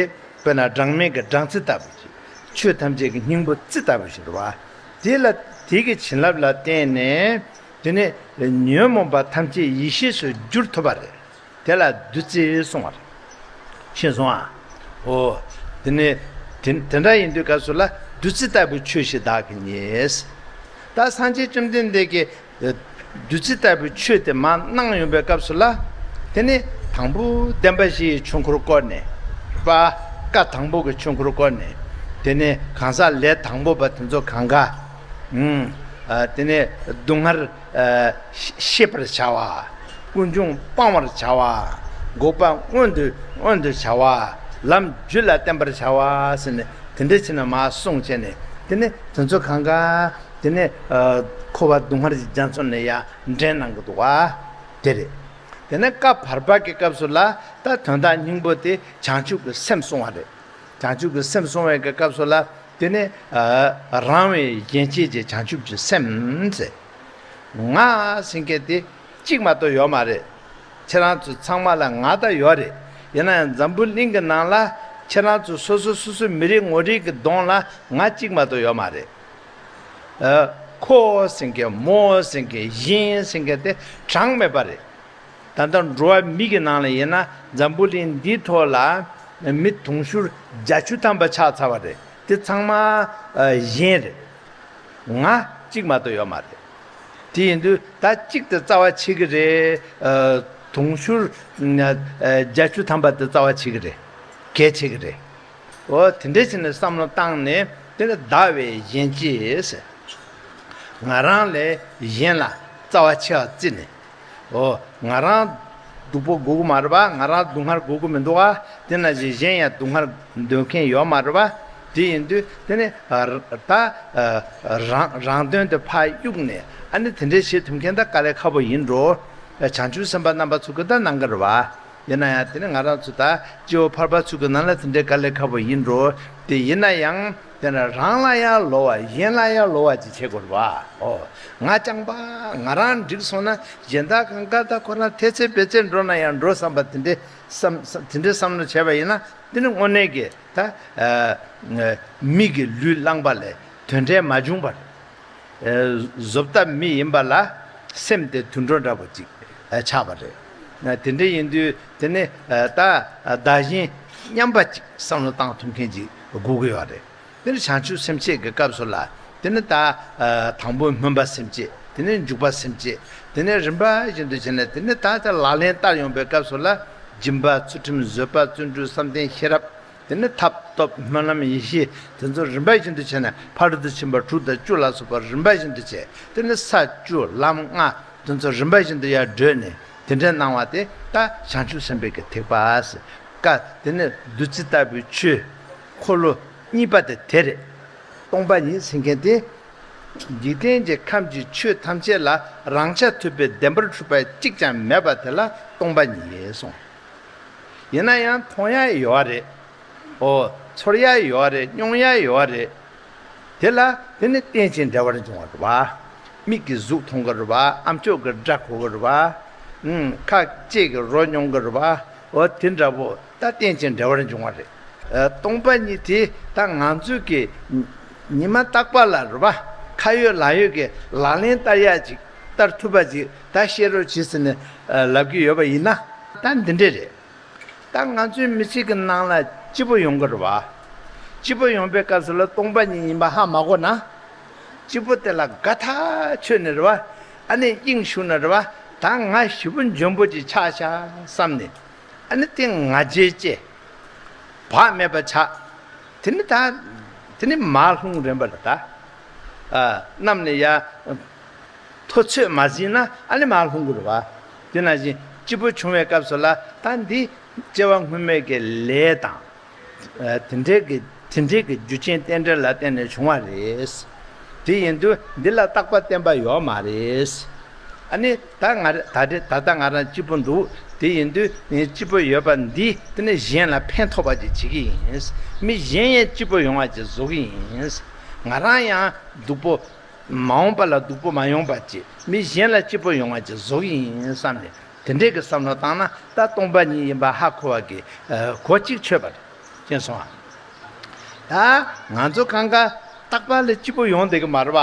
དཔེར་ན་སྦྲང་མའི་གི་སྦྲང་རྩི་ལྟ་བུ་ཅིག་ཆོས་ཐམས་ཅད་ཀྱི་སྙིང་པོ་རྩི་ལྟ་བུ་ཞིག་རེད་པ། དེ་ལ་དེ་གི་བྱིན་རླབས་ལ་བརྟེན་ནས་དེ་ནས་ཉོན་མོངས་པ་ཐམས་ཅད་ཡེ་ཤེས་སུ་འགྱུར་ཐུབ་པ་རེད། དེ་ལ་བདུད་རྩི་གསུང་བ་རེད། ཤེས་སོང་ཨ། འོ། དེ་ནས་དེ་དེ་འདྲ་ཡིན་དུས་སྐབས་སུ་ལ་བདུད་རྩི་ལྟ་བུའི་ཆོས་ཤིག་བདག་གིས་རྙེད། ད་སངས་རྒྱས་བཅོམ་ལྡན་འདས་ཀྱིས་བདུད་རྩི་ལྟ་བུའི་ཆོས་དེ་མར་གནང་ཡོང་པའི་སྐབས་སུ་ལ། དེ་ནས་དང་པོ་བདེན་པ་བཞི་ཡི་ཆོས་འཁོར་བསྐོར་ནས་པ། བཀའ་དང་པོ་གི་ཆོས་འཁོར་བསྐོར་ནས། དེ་ནས་གང་ཟག་ལས་དང་པོ་པ་དེ་ཚོ་གང་ག་ཨུམ། ཨ་དེ་ནས་སྡུག་བསྔལ་ཨ་ཤེས་པར་བྱ་བ། ཀུན་འབྱུང་སྤང་བར་བྱ་བ། འགོག་པ་མངོན་དུ་མངོན་དུ་བྱ་བ། ལམ་རྒྱུད་ལ་བརྟེན་པར་བྱ་བ་ཟེར་ནས་དེ་འདྲ་བྱས་ནས་མར་གསུངས་བྱས་ནས་དེ་ནས་དེ་ཚོ་གང་ག་དེ་ནས་ཨ་འཁོར་བ་སྡུག་བསྔལ་གྱི་རྒྱ་མཚོ་ནས་ཡར་འདྲེན་གནང་གི་འདུག་ག་དེ་རེད། དེ་ནས་བཀའ་བར་པ་གི་སྐབས་སུ་ལ་ད་དོན་དག་སྙིང་པོ་དེ་བྱང་ཆུབ་ཀྱི་སེམས་གསུང་བ་རེད། བྱང་ཆུབ་ཀྱི་སེམས་གསུང་བའི་གི་སྐབས་སུ་ལ་དེ་ནི་ཨ་རང་བས་གཞན་གཅེས་ཀྱི་བྱང་ཆུབ་ཀྱི་སེམས་ཟེར། ང་ཟེར་མཁན་དེ་གཅིག་མ་གཏོགས་ཡོད་མ་རེད། ཁྱེད་རང་ཚོ་ཚང་མ་ལ་ང་ད་ཡོད་རེད། ཡིན་ན་ཡང་འཛམ་བུ་གླིང་གི་ནང་ལ་ཁྱེད་རང་ཚོ་སོ་སོ་སོ་སོའི་མི་རིགས་ངོ་རིས་ཀྱི་གདོང་ལ་ང་གཅིག་མ་གཏོགས་ཡོད་མ་རེད། ཨ། ཁོ་ཟེར་མཁན་མོ་ཟེར་མཁན་གཞན་ཟེར་མཁན་དེ་གྲངས་མེད་པ་རེད། ད་ལྟ་འགྲོ་བ་མི་གི་ནང་ལ་ཡིན་ན་འཛམ་བུ་གླིང་འདིའི་ཐོག་ལ་མི་དུང་ཕྱུར་བརྒྱད་ཅུ་ཐམ་པ་ཆགས་ཚར་བ་རེད། དེ་ཚང་མ་ཨ་གཞན་རེད། ང་གཅིག་མ་གཏོགས་ཡོད་མ་རེད། དེ་ཡིན་དུས་ད་གཅིག་དེ་རྩ་བ་ཆེ་གི་རེད། ཨ་དུང་ཕྱུར་ཨ་བརྒྱད་ཅུ་ཐམ་པ་དེ་རྩ་བ་ཆེ་གི་རེད། གལ་ཆེ་གི་རེད། འོ་དེ་འདྲ་བྱས་ནས་བསམ་བློ་བཏང་ནས་དེ་ནི་བདག་བས་གཞན་གཅེས་ཟེར། ང་རང་ལས་གཞན་ལ་རྩ་བ་ཆེ་བ་བརྩིས་ནས། འོ་ང་རང་སྡུག་པོ་དགོས་ཀྱི་མ་རེད་པ། ང་རང་སྡུག་བསྔལ་དགོས་ཀྱི་མི་འདུག་ཨ། དེ་ནང་བཞིན་གཞན་ཡང་སྡུག་བསྔལ་འདོད་མཁན་ཡོད་མ་རེད་པ། དེ་ཡིན་དུས་དེ་ནི་ཨ་ད་ཨ་རང་རང་དོན་དེ་ཕར་གཡུགས་ནས་ཨ་ནི་དེ་འདྲ་བྱེད་ཐུབ་མཁན་ད་དཀའ་ལས་ཁག་པོ་ཡིན་འགྲོ། བྱང་ཆུབ་སེམས་དཔའ་རྣམ་པ་ཚོ་གིས་ད་གནང་གི་རེད་པ། ཡིན་ན་ཡང་དེ་ནི་ང་རང་ཚོ་ད་སྐྱེ་བོ་ཕལ་པ་ཚོ་གི་ནང་ལ་དེ་འདྲའི་དཀའ་ལས་ཁག་པོ་ཡིན་འགྲོ། དེ་ཡིན་ན་ཡང་དེ་ནི་རང་ལ་ཡང་ལོག་པ་གཞན་ལ་ཡང་ལོག་པ་ཅིག་བྱེད་དགོས་རེད་པ། ཨོ། ང་རྐྱང་པ་ང་རང་འགྲིག་སོང་ན་གཞན་དག་གང་ག་ད་ཁོ་རང་ཐེ་ཚེ་བེ་ཚེ་འགྲོ་ན་ཡང་འགྲོ་བསམ་པ་དེ་འདྲའི་བསམ་བསམ་དེ་འདྲའི་བསམ་བློ་བྱས་པ་ཡིན་ན་དེ་ནི་དངོས་གནས་ཀྱི་ད་ཨ་མི་གི་ལུས་བླངས་པ་ལས་དོན་འབྲས་མ་བྱུང་བ་རེད། ཨ་བཟོ་ལྟ་མི་ཡིན་པ་ལ་སེམས་དེ་དུད་འགྲོ་འདྲ་པོ་ཅིག་ཨ་ཆགས་པ་རེད། ཨ་དེ་འདྲ་ཡིན་དུས་དེ་ནི་ཨ་ད་ཨ་བདག་གཞན་མཉམ་པ་ཅིག་བསམ་བློ་བཏང་ཐུབ་མཁན་ཅིག་དགོས་ཀྱི་ཡོད་རེད། དེ་ནི་བྱང་ཆུབ་སེམས་བསྐྱེད་ཀྱི་སྐབས་སུ་ལ་དེ་ནི་ད་ཨ་དང་པོ་སྨོན་པ་སེམས་བསྐྱེད། དེ་ནི་འཇུག་པ་སེམས་བསྐྱེད། དེ་ནི་རིམ་པ་བཞིན་དུ་བྱས་ནས་དེ་ནི་ད་ལག་ལེན་བསྟར་ཡོང་པའི་སྐབས་སུ་ལ་སྦྱིན་པ་ཚུལ་ཁྲིམས་བཟོད་པ་བརྩོན་འགྲུས་བསམ་གཏན་ཤེས་རབ། དེ་ནི་ཐབས་སྟོབས་སྨོན་ལམ་ཡེ་ཤེས་དེ་ཚོ་རིམ་པ་བཞིན་དུ་བྱས་ནས་ཕ་རོལ་ཏུ་ཕྱིན་པ་དྲུག་དང་བཅུ་ལ་སོགས་པ་རིམ་པ་བཞིན་དུ་བྱས། དེ་ནི་ས་བཅུ་ལམ་ལྔ་དེ་ཚོ་རིམ་པ་བཞིན་དུ་ཡར་བགྲོད་ནས་དེ་འདྲའི་སྣང་བ་དེ་ད་བྱང་ཆུབ་སེམས་དཔའི་གི་ཐེག་པ་ཟེར། ཀ་དེ་ནི་བདུད་རྩི་ལྟ་བུའི་ཆོས་འཁོར་ལོ་གཉིས་པ་དེ་དེ་རེད། སྟོང་པ་ཉིད་ཟེར་མཁན་དེ། འཇིག་རྟེན་གྱི་ཁམས་ཀྱི་ཆོས་ཐམས་ཅད་ལ་རང་ཆ་ཐུབ་པའི་བདེན་པར་གྲུབ་པ་གཅིག་ཀྱང་མེད་པ་དེ་ལ་སྟོང་པ་ཉིད་གསུངས། ཡིན་ན་ཡང་མཐོང་ཡ་ཡོད་རེད། ཨོ། ཚོར་ཡ་ཡོད་རེད། མྱོང་ཡ་ཡོད་རེད། དེ་ལ་དེ་ནི་རྟེན་ཅིང་འབྲེལ་བར་འབྱུང་བ་རེད་པ། མིག་གིས་གཟུགས་མཐོང་གི་རེད་པ། ཨ་མཆོག་གི་སྒྲ་གོ་གི་རེད་པ། ཨུམ། ཁ་ལྕེ་གིས་རོ་མྱོང་གི་རེད་པ། འོ་དེ་འདྲ་པོ་ད་རྟེན་ཅིང་འབྲེལ་བར་འབྱུང་བ་རེད། ཨ་སྟོང་པ་ཉིད་དེ་ད་ང་ཚོས་ཀྱི་ཉི་མ་རྟག་པ་ལ་རེད་པ། ཁ་ཡོད་ལག་ཡོད་ཀྱི་ལག་ལེན་བསྟར་ཡ་ཅིག་བསྟར་ཐུབ་པ་ཅིག་ད་ཤེས་རོགས་གྱིས་ཟེར་ནས་ཨ་ལབ་ཀྱི་ཡོད་པ་ཡིན་ན་ད་འདི་འདྲས་རེད། ད་ང་ཚོའི་མི་ཚེ་གི་ནང་ལ་སྐྱིད་པོ་ཡོང་གི་རེད་པ། སྐྱིད་པོ་ཡོང་པའི་སྐབས་སུ་ལ་སྟོང་པ་ཉིད་ཡིན་པ་ཧ་མ་གོ་ན། སྐྱིད་པོ་དེ་ལ་དགའ་ཐག་ཆོད་ནས་རེད་པ། ཨ་ནི་དབྱིངས་ཞུགས་ནས་རེད་པ། ད་ང་ཞེ་པོ་འཇོན་པོ་ཅིག་ཆགས་ཤག་བསམ་ནས། ཨ་ནི་དེ་ང་རྒྱལ་སྐྱེ། བག་མེད་པ་ཆགས། དེ་ནི་ད། དེ་ནི་མར་ལྷུང་རན་པ་རེད་ད། ཨ། གནམ་ནས་ཡར། མཐོ་ཚད་མ་ཟིན་ན་ཨ་ནི་མར་ལྷུང་གི་རེད་པ། དེ་ནང་བཞིན་སྐྱིད་པོ་བྱུང་བའི་སྐབས་སུ་ལ་ད་འདི་སྐྱེ་བ་སྔོན་མའི་གི་ལས་དང་། ཨ། དེ་འདྲའི་གི་དེ་འདྲའི་གི་རྒྱུ་རྐྱེན་རྟེན་འབྲེལ་ལ་བརྟེན་ནས་བྱུང་བ་རེད། དེ་ཡིན་དུས་འདི་ལ་རྟག་པ་བརྟན་པ་ཡོད་མ་རེད། ཨ་ནི་ད་ང་རེ་ད་རེ་ད་ལྟ་ང་རང་སྐྱིད་པོ་འདུག་དེ་ཡིན་དུས་ངས་སྐྱིད་པོ་ཡོད་པ་འདི་དེ་ནི་གཞན་ལ་ཕན་ཐོགས་པ་ཅིག་བྱེད་ཀྱི་ཡིན། མི་གཞན་ཡང་སྐྱིད་པོ་ཡོང་བ་ཅིག་བཟོ་གི་ཡིན། ང་རང་ཡང་སྡུག་པོ། མ་འོངས་པ་ལ་སྡུག་པོ་མ་ཡོང་བ་ཅིག་མི་གཞན་ལ་སྐྱིད་པོ་ཡོང་བ་ཅིག་བཟོ་གི་ཡིན་བསམ་ནས་དེ་འདྲས་ཀྱི་བསམ་བློ་བཏང་ན་ད་སྟོང་པ་ཉིད་ཡིན་པ་ཧ་གོ་བ་གི་གོ་གཅིག་ཆོད་པ་རེད། མཁྱེན་སོང་ཨ། ད་ང་ཚོ་གང་ག་རྟག་པར་ལ་སྐྱིད་པོ་ཡོང་བསྡད་ཀྱི་མ་རེད་པ།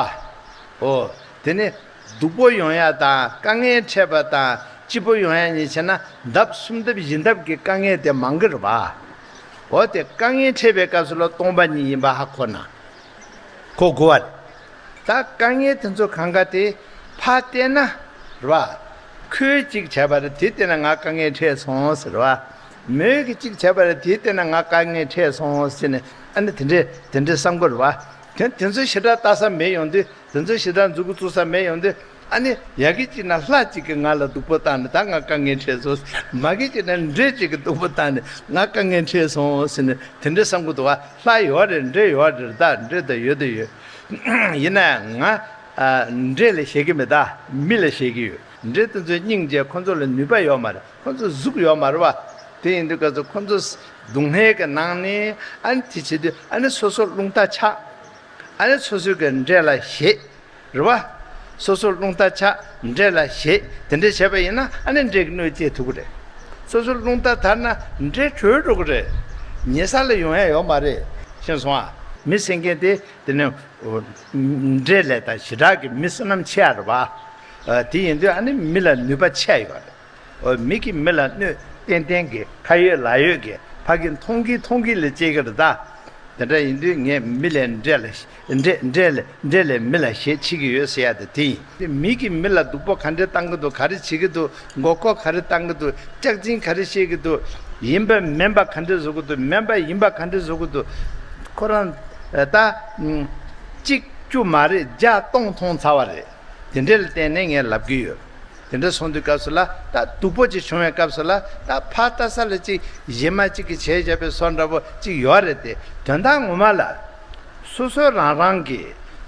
ཨོ། དེ་ནི་སྡུག་པོ་ཡོང་ཡ་དང་དཀའ་ངལ་འཕྲད་པ་དང་སྐྱིད་པོ་ཡོང་ཡ་གཉིས་བྱས་ན་ལྡབ་གསུམ་ལྡབ་བཞི་ལྡབ་ཀྱི་དཀའ་ངལ་དེ་མང་གི་རེད་པ། འོ་དེ་དཀའ་ངལ་འཕྲད་པའི་སྐབས་སུ་ལ་སྟོང་པ་ཉིད་ཡིན་པ་ཧ་གོ་ན། གོ་དགོས་པ་རེད། ད་དཀའ་ངལ་དེ་ཚོ་གང་ག་དེ་ཕར་བལྟས་ན་རེད་པ། ཁོས་གཅིག་བྱས་པ་རེད་དེ་བལྟས་ན་ང་དཀའ་ངལ་འཕྲད་སོང་ཟེར་བ། མོས་ཀྱི་གཅིག་བྱས་པ་རེད་དེ་བལྟས་ན་ང་དཀའ་ངལ་འཕྲད་སོང་ཟེར་ནས་ཨ་ནི་དེ་འདྲས་དེ་འདྲས་བསམ་གི་རེད་པ། དེ་དེ་ཚོ་ཞེ་དྲག་ལྟ་ས་མེད་ཡོང་དུས། དེ་ཚོ་ཞེ་དྲག་མཛུབ་གུ་བཙུགས་ས་མེད་ཡོང་དུས། ཨ་ནི་ཡ་གི་གཅིག་ན་ལྷ་གཅིག་གིས་ང་ལ་སྡུག་པོ་བཏང་ནས་ད་ང་དཀའ་ངལ་འཕྲད་སོང་། མ་གི་གཅིག་ན་འདྲེ་གཅིག་གིས་སྡུག་པོ་བཏང་ནས་ང་དཀའ་ངལ་འཕྲད་སོང་ཟེར་ནས་དེ་འདྲ་བསམ་གི་འདུག་བ། ལྷ་ཡོད་རེད་འདྲེ་ཡོད་རེད་ད་འདྲེ་ད་ཡོད་ད་ཡོད། ཡིན་ན་ཡང་ང་ཨ་འདྲེ་ལ་ཞེད་ཀྱི་མེད་ད་མི་ལ་ཞེད་ཀྱི་ཡོད། འདྲེ་དེ་ཚོའི་སྙིང་རྗེ་ཁོ་ཚོ་ལ་ནུས་པ་ཡོད་མ་རེད། ཁོ་ཚོ་གཟུགས་ཡོད་མ་རེད་བ། དེ་ཡིན་དུས་སྐབས་སུ་ཁོ་ཚོ་སྡུག་བསྔལ་གྱི་ནང་ནས་ཨ་ནི་དེ་བྱེད་དུས་ཨ་ནི་སོ་སོ་རླུང་རྟ་ཆགས། ཨ་ནི་སོ་སོའི་གི་འདྲེ་ལ་ཞེད། རེད་བ། སོ་སོ་རླུང་རྟ་ཆགས་འདྲེ་ལ་ཞེད་དེ་འདྲས་བྱས་པ་ཡིན་ན་ཨ་ནི་འདྲེ་གི་གནོད་སྐྱེལ་ཐུབ་ཀྱི་རེད། སོ་སོ་རླུང་རྟ་དར་ན་འདྲེ་བྲོས་འགྲོ་གི་རེད། ཉེ་ས་ལ་ཡོང་ཡ་ཡོད་མ་རེད། ཤེས་སོང་ཨ། མི་ཟེར་མཁན་དེ་དེ་ནི་འོ་འབྲས་ལས་དང་ཞེ་དྲག་གི་མི་བསོད་ནམས་ཆེ་ཡ་རེད་པ། ཨ་དེ་ཡིན་དུས་ཨ་ནི་མི་ལ་ནུས་པ་ཆེ་ཡ་ཡོད་རེད། ཨོ་མི་གིས་མི་ལ་གནོད་ཏན་ཏན་གྱི་ཁ་ཡོད་ལག་ཡོད་ཀྱི་ཕ་གི་མཐོང་གི་མཐོང་གི་ལ་སྐྱེ་གི་རེད་ད། དེ་འདྲ་ཡིན་དུས་ངས་མི་ལས་འབྲས་ལ་འབྲས་འབྲས་ལས་འབྲས་ལས་མི་ལ་ཞེ་ཆེ་གི་ཡོད་ཟེར་ཡ་དེ་དེ་ཡིན། དེ་མི་གིས་མི་ལ་སྡུག་པོ་ག་འདྲས་བཏང་གི་འདུག་ག་རེ་བྱེད་ཀྱི་འདུག་མགོ་སྐོར་ག་རེ་བཏང་གི་འདུག་སྐྱག་རྫུན་ག་རེ་བཤད་ཀྱི་འདུག་ཡིན་པ་མིན་པ་ག་འདྲས་བཟོ་གི་འདུག་མིན་པ་ཡིན་པ་ག་འདྲས་བཟོ་གི་འདུག་ཁོ་རང་ད་གཅིག་བཅུ་མ་རེད་བརྒྱ་སྟོང་མཐོང་ཚར་བ་རེད། དེ་འདྲས་ལ་བརྟེན་ནས་ངས་ལབ་གི་ཡོད། དེ་འདྲ་སོང་དུས་སྐབས་སུ་ལ་ད་སྡུག་པོ་ཅིག་བྱུང་བའི་སྐབས་སུ་ལ་ད་ཕར་ལྟ་ས་ལ་ཅིག་གཞན་མ་ཅིག་གིས་བྱས་བཞག་པའི་བཟོ་འདྲ་པོ་ཅིག་ཡོད་རེད་དེ། དོན་དག་ངོ་མ་ལ་སོ་སོ་རང་རང་གི་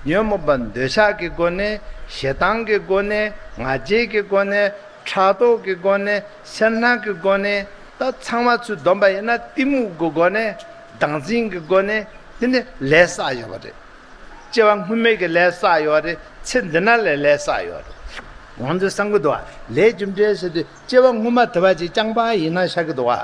ཉོན་མོངས་པ་འདོད་ཆགས་ཀྱི་སྒོ་ནས་ཞེ་སྡང་གི་སྒོ་ནས་ང་རྒྱལ་གྱི་སྒོ་ནས་ཕྲག་དོག་གི་སྒོ་ནས་སེར་སྣ་གི་སྒོ་ནས་ད་ཚང་མ་ཚུར་བསྡོམས་པ་ཡིན་ན་གཏི་མུག་གི་སྒོ་ནས་བདག་འཛིན་གྱི་སྒོ་ནས་དེ་ནས་ལས་བསགས་ཡོད་པ་རེད། སྐྱེ་བ་སྔོན་མའི་གི་ལས་བསགས་ཡོད་རེད། ཚེ་འདི་ན་ལས་ལས་བསགས་ཡོད་རེད། ང་ཚོས་བསམ་གི་འདུག་བ། ལས་རྒྱུ་འབྲས་ཟེར་དུས་སྐྱེ་བ་སྔོན་མ་དེ་བ་ཅིག་རྐྱང་པ་ཡིན་ན་ཤར་གི་འདུག་བ།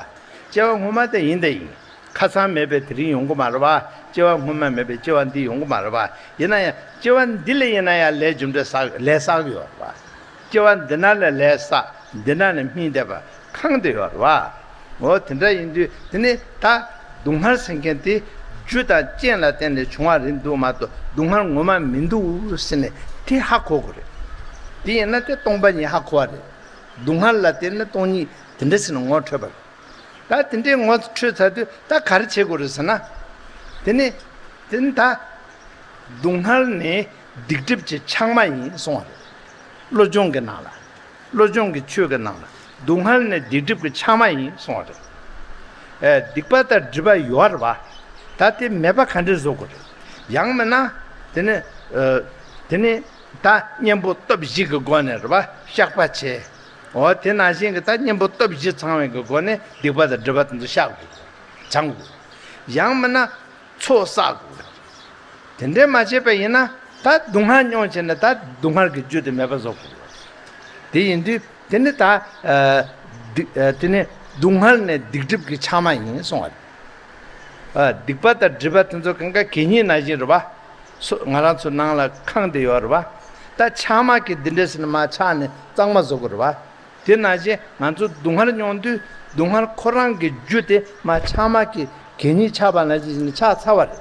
སྐྱེ་བ་སྔོན་མ་དེ་ཡིན་དེ་ཡིན། ཁ་སང་མེད་པའི་དེ་རིང་ཡོང་གི་མ་རེད་བ། སྐྱེ་བ་སྔོན་མ་མེད་པའི་སྐྱེ་བ་འདི་ཡོང་གི་མ་རེད་བ། ཡིན་ན་ཡང་སྐྱེ་བ་འདི་ལ་ཡིན་ན་ཡང་ལས་རྒྱུ་འབྲས་བསགས་ལས་བསགས་ཡོད་རེད་བ། སྐྱེ་བ་འདི་ན་ལས་ལས་བསགས། འདི་ན་ནི་སྨིན་བསྡད་པ་ཁེངས་བསྡད་ཡོད་རེད་བ། འོ་དེ་འདྲ་ཡིན་དུས་དེ་ནི་ད་སྡུག་བསྔལ་ཟེར་མཁན་དེ་རྒྱུ་དང་རྐྱེན་ལ་བརྟེན་ནས་བྱུང་བ་རེད་འདུག་མ་གཏོགས་སྡུག་བསྔལ་ངོ་མ་མི་འདུག་ཟེར་ནས་དེ་ཧ་གོ་དགོས་རེད། དེ་ཡིན་ན་དེ་སྟོང་པ་ཉིད་ཧ་གོ་བ་རེད། སྡུག་བསྔལ་ལ་བརྟེན་ནས་སྟོང་ཉིད་དེ་འདྲ་ཟེར་ནས་ངོ་འཕྲོད་པ་རེད། ད་དེ་འདྲའི་ངོ་འཕྲོད་ཚར་དུས་ད་ག་རེ་བྱེད་དགོས་རེད་ཟེར་ན། དེ་ནི་དེ་ནི་ད་སྡུག་བསྔལ་ནི་སྡིག་སྒྲིབ་ཀྱི་ཆགས་མ་ཡིན་གསུང་བ་རེད། བློ་སྦྱོང་གི་ནང་ལ། བློ་སྦྱོང་གི་ཆོས་ཀྱི་ནང་ལ་སྡུག་བསྔལ་ནི་སྡིག་སྒྲིབ་ཀྱི་ཆགས་མ་ཡིན་གསུང་བ་རེད། ཨེ་སྡིག་པ་དང་སྒྲིབ་པ་ཡོད་རེད་བ། ད་དེ་མེད་པ་ག་འདྲས་བཟོ་དགོས་རེད། ཡང་མིན་ན་དེ་ནི་ཨེ་དེ་ནི་ད་གཉེན་པོ་སྟོབས་བཞི་གི་སྒོ་ནས་རེད་བ་བཤགས་པ་བྱས། འོ་དེ་ནང་བཞིན་གྱི་ད་གཉེན་པོ་སྟོབས་བཞི་ཚང་བའི་གི་སྒོ་ནས་སྡིག་པ་དང་སྒྲིབ་པ་དེ་ཚོ་བཤགས་དགོས། སྦྱང་དགོས། ཡང་མིན་ན་ཚོགས་བསགས་དགོས། དེ་འདྲས་མ་བྱས་པ་ཡིན་ན་ད་སྡུག་བསྔལ་མྱོང་བྱས་ནས་ད་སྡུག་བསྔལ་གྱི་རྒྱུ་དེ་མེད་པ་བཟོ་དགོས། དེ་ཡིན་དུས་དེ་ནི་ད་ཨ་སྡིག་ཨ་དེ་ནི་སྡུག་བསྔལ་ནི་སྡིག་སྒྲིབ་ཀྱི་ཆགས་མ་ཡིན་གསུང་བ་རེད། ཨ་སྡིག་པ་དང་སྒྲིབ་པ་དེ་ཚོ་གང་ག་གད་སྙིགས་ནང་བཞིན་རེད་བ། སོ་ང་རང་ཚོ་ནང་ལ་ཁེངས་བསྡད་ཡོད་རེད་བ། ད་ཆགས་མ་གི་འདི་འདྲས་ཟེར་ནས་མར་ཆགས་ནས་གཙང་མ་བཟོ་དགོས་རེད་བ། དེ་ནང་བཞིན་ང་ཚོ་སྡུག་བསྔལ་མྱོང་དུས་སྡུག་བསྔལ་ཁོ་རང་གི་རྒྱུ་དེ་མར་ཆགས་མ་གི་གད་སྙིགས་ཆགས་པ་ནང་བཞིན་ཆགས་ཚར་བ་རེད།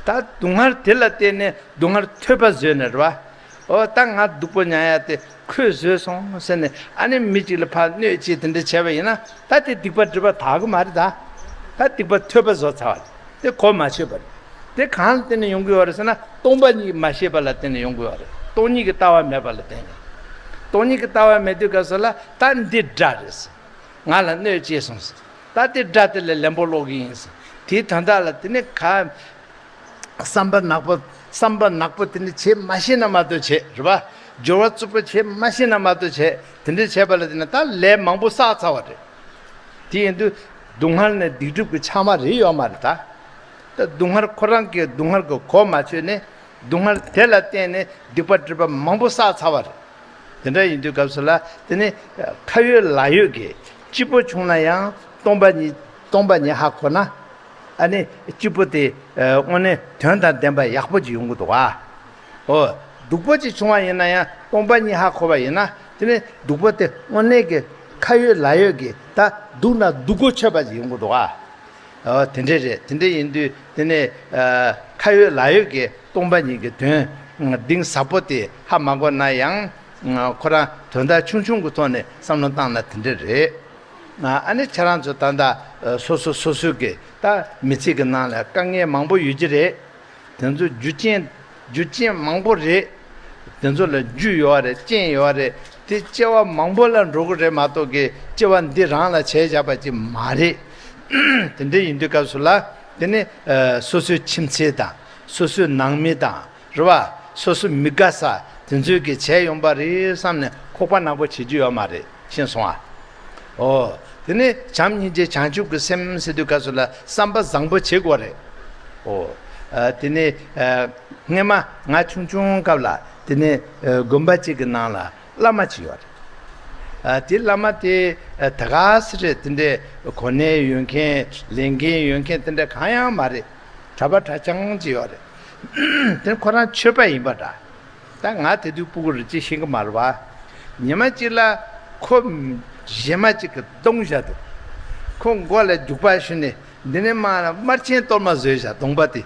ད་སྡུག་བསྔལ་དེ་ལ་བརྟེན་ནས་སྡུག་བསྔལ་ཐོས་པ་བཟོས་ནས་རེད་བ། ཨོ་ད་ང་སྡུག་པོ་མྱོང་ཡ་དེ་ཁོས་བཟོས་སོང་ཟེར་ནས་ཨ་ནི་མི་གཅིག་ལ་ཕར་གནོད་བྱེད་དེ་འདྲ་བྱས་པ་ཡིན་ན་ད་དེ་སྡིག་པ་སྒྲིབ་པ་དག་གི་མ་རེད་ད། ད་སྡིག་པ་ཐོས་པ་བཟོ་ཚར་བ་རེད། དེ་གོ་མ་ཆོད་པ་རེད། དེ་གང་ལ་བརྟེན་ནས་ཡོང་གི་ཡོད་རེད་ཟེར་ན་སྟོང་པ་ཉིད་མ་ཤེས་པ་ལ་བརྟེན་ནས་ཡོང་གི་ཡོད་རེད། སྟོང་ཉིད་ཀྱི་ལྟ་བ་མེད་པ་ལ་བརྟེན་ནས། སྟོང་ཉིད་ཀྱི་ལྟ་བ་མེད་དུས་སྐབས་སུ་ལ་ད་འདི་དགྲ་རེད་ཟེར། ང་ལ་གནོད་བྱས་སོང་ཟེར། ད་དེ་དགྲ་དེ་ལ་ལན་པོ་སློག་གི་ཡིན་ཟེར། དེའི་དོན་དག་ལ་དེ་ནི་ག་བསམ་པ་ནག་པོ་བསམ་པ་ནག་པོ་དེ་ནི་བྱེད་མ་ཤེས་ན་མ་གཏོགས་བྱེད་རེད་པ། སྦྱོར་བ་རྩུབ་པོ་བྱེད་མ་ཤེས་ན་མ་གཏོགས་བྱེད་དེ་འདྲ་བྱས་པ་ལ་དེ་ནི་ད་ལས་མང་པོ་བསགས་ཚར་བ་རེད། དེ་ཡིན་དུས་སྡུག་བསྔལ་ནི་སྡིག་སྒྲིབ་ཀྱི་ཆགས་མ་རེད་ཡོད་མ་རེད་ད། ད་སྡུག་བསྔལ་ཁོ་རང་གི་སྡུག་བསྔལ་གྱི་གོ་མ་ཆོད་ནས་སྡུག་བསྔལ་དེ་ལ་བརྟེན་ནས་སྡིག་པ་སྒྲིབ་པ་མང་པོ་བསགས་ཚར་བ་རེད། དེ་འདྲ་ཡིན་དུས་སྐབས་སུ་ལ་དེ་ནི་ཁ་ཡོད་ལག་ཡོད་ཀྱི་སྐྱིད་པོ་བྱུང་ན་ཡང་སྟོང་པ་ཉིད་སྟོང་པ་ཉིད་ཧ་གོ་ན་ཨ་ནི་སྐྱིད་པོ་དེ་དངོས་གནས་དོན་དང་ལྡན་པ་ཡག་པོ་ཅིག་ཡོང་གི་འདུག་ཨ། ཨོ། སྡུག་པོ་ཅིག་བྱུང་བ་ཡིན་ན་ཡང་སྟོང་པ་ཉིད་ཧ་གོ་བ་ཡིན་ན་དེ་ནི་སྡུག་པོ་དེ་དངོས་གནས་ཀྱི་ཁ་ཡོད་ལག་ཡོད་ཀྱི་ད་སྡུག་ན་སྡུག་གོ་ཆོད་པ་ཅིག་ཡོང་གི་འདུག་ཨ། ཨོ་དེ་འདྲས་རེད། དེ་འདྲས་ཡིན་དུས་དེ་ནས་ཨ་ཁ་ཡོད་ལག་ཡོད་ཀྱི་སྟོང་པ་ཉིད་ཀྱི་དོན་གཏིང་ཟབ་པོ་དེ་ཧ་མ་གོ་ན་ཡང་ཁོ་རང་དོན་དག་ཆུང་ཆུང་གི་ཐོག་ནས་བསམ་བློ་བཏང་ན་དེ་འདྲས་རེད། ཨ་ནི་ཁྱེད་རང་ཚོ་ད་ལྟ་སོ་སོ་སོ་སོའི་གི་ད་མི་ཚེ་གི་ནང་ལ་དཀའ་ངལ་མང་པོ་ཡོད་ཀྱི་རེད། དེ་ཚོ་རྒྱུ་རྐྱེན་རྒྱུ་རྐྱེན་མང་པོ་རེད། དེ་ཚོ་ལ་རྒྱུ་ཡོད་རེད། རྐྱེན་ཡོད་རེད། དེ་སྐྱེ་བ་མང་པོ་ལ་འགྲོ་གི་རེད་མ་གཏོགས་ཀྱི་སྐྱེ་བ་འདི་རང་ལ་བྱས་བཞག་པ་ཅིག་མ་རེད། དེ་འདྲ་ཡིན་དུས་སྐབས་སུ་ལ་དེ་ནི་ཨ་སོ་སོའི་ཁྱིམ་མཚེས་དང་སོ་སོའི་ནང་མི་དང་རེད་བ། སོ་སོ་མི་དགའ་ས་དེ་ཚོས་ཀྱི་བྱས་ཡོང་པ་རེད་བསམ་ནས་ཁོག་པ་ནག་པོ་བྱེད་རྒྱུ་ཡོད་མ་རེད། ཤེས་སོང་ཨ། ཨོ། དེ་ནས་བྱམས་སྙིང་རྗེ་བྱང་ཆུབ་ཀྱི་སེམས་ཟེར་དུས་སྐབས་སུ་ལ་བསམ་པ་བཟང་པོ་བྱེད་དགོས་རེད། ཨོ། ཨ་དེ་ནས་ཨ་སྔས་མ་ང་ཆུང་ཆུང་སྐབས་ལ་དེ་ནས་ཨ་དགོན་པ་གཅིག་གི་ནང་ལ་བླ་མ་ཅིག་ཡོད་རེད། ཨ་དེ་བླ་མ་དེ་ཨ་ད་ག་སེ་རེད། དེ་འདྲའི་གོ་གནས་ཡོད་མཁན་ལས་འགན་ཡོད་མཁན་དེ་འདྲ་གང་ཡང་མ་རེད། གྲྭ་པ་གྲྭ་རྐྱང་ཅིག་ཡོད་རེད། དེ་ཁོ་རང་ཆོས་པ་ཡིན་པ་འདྲ། ད་ང་དེ་དུས་སྤུ་གུ་རེད། ཅི་ཤེས་ཀྱི་མ་རེད་པ། ཉི་མ་གཅིག་ལ་ཁོ་གཞས་མ་གཅིག་གིས་བརྡུངས་བཞག་འདུག་ཁོ་མགོ་ལ་རྒྱུག་པ་གཞུས་ནས། འདི་ནས་མར་དམར་ཆེན་གཏོར་མ་བཟོས་བཞག་གདོང་པ་དེ་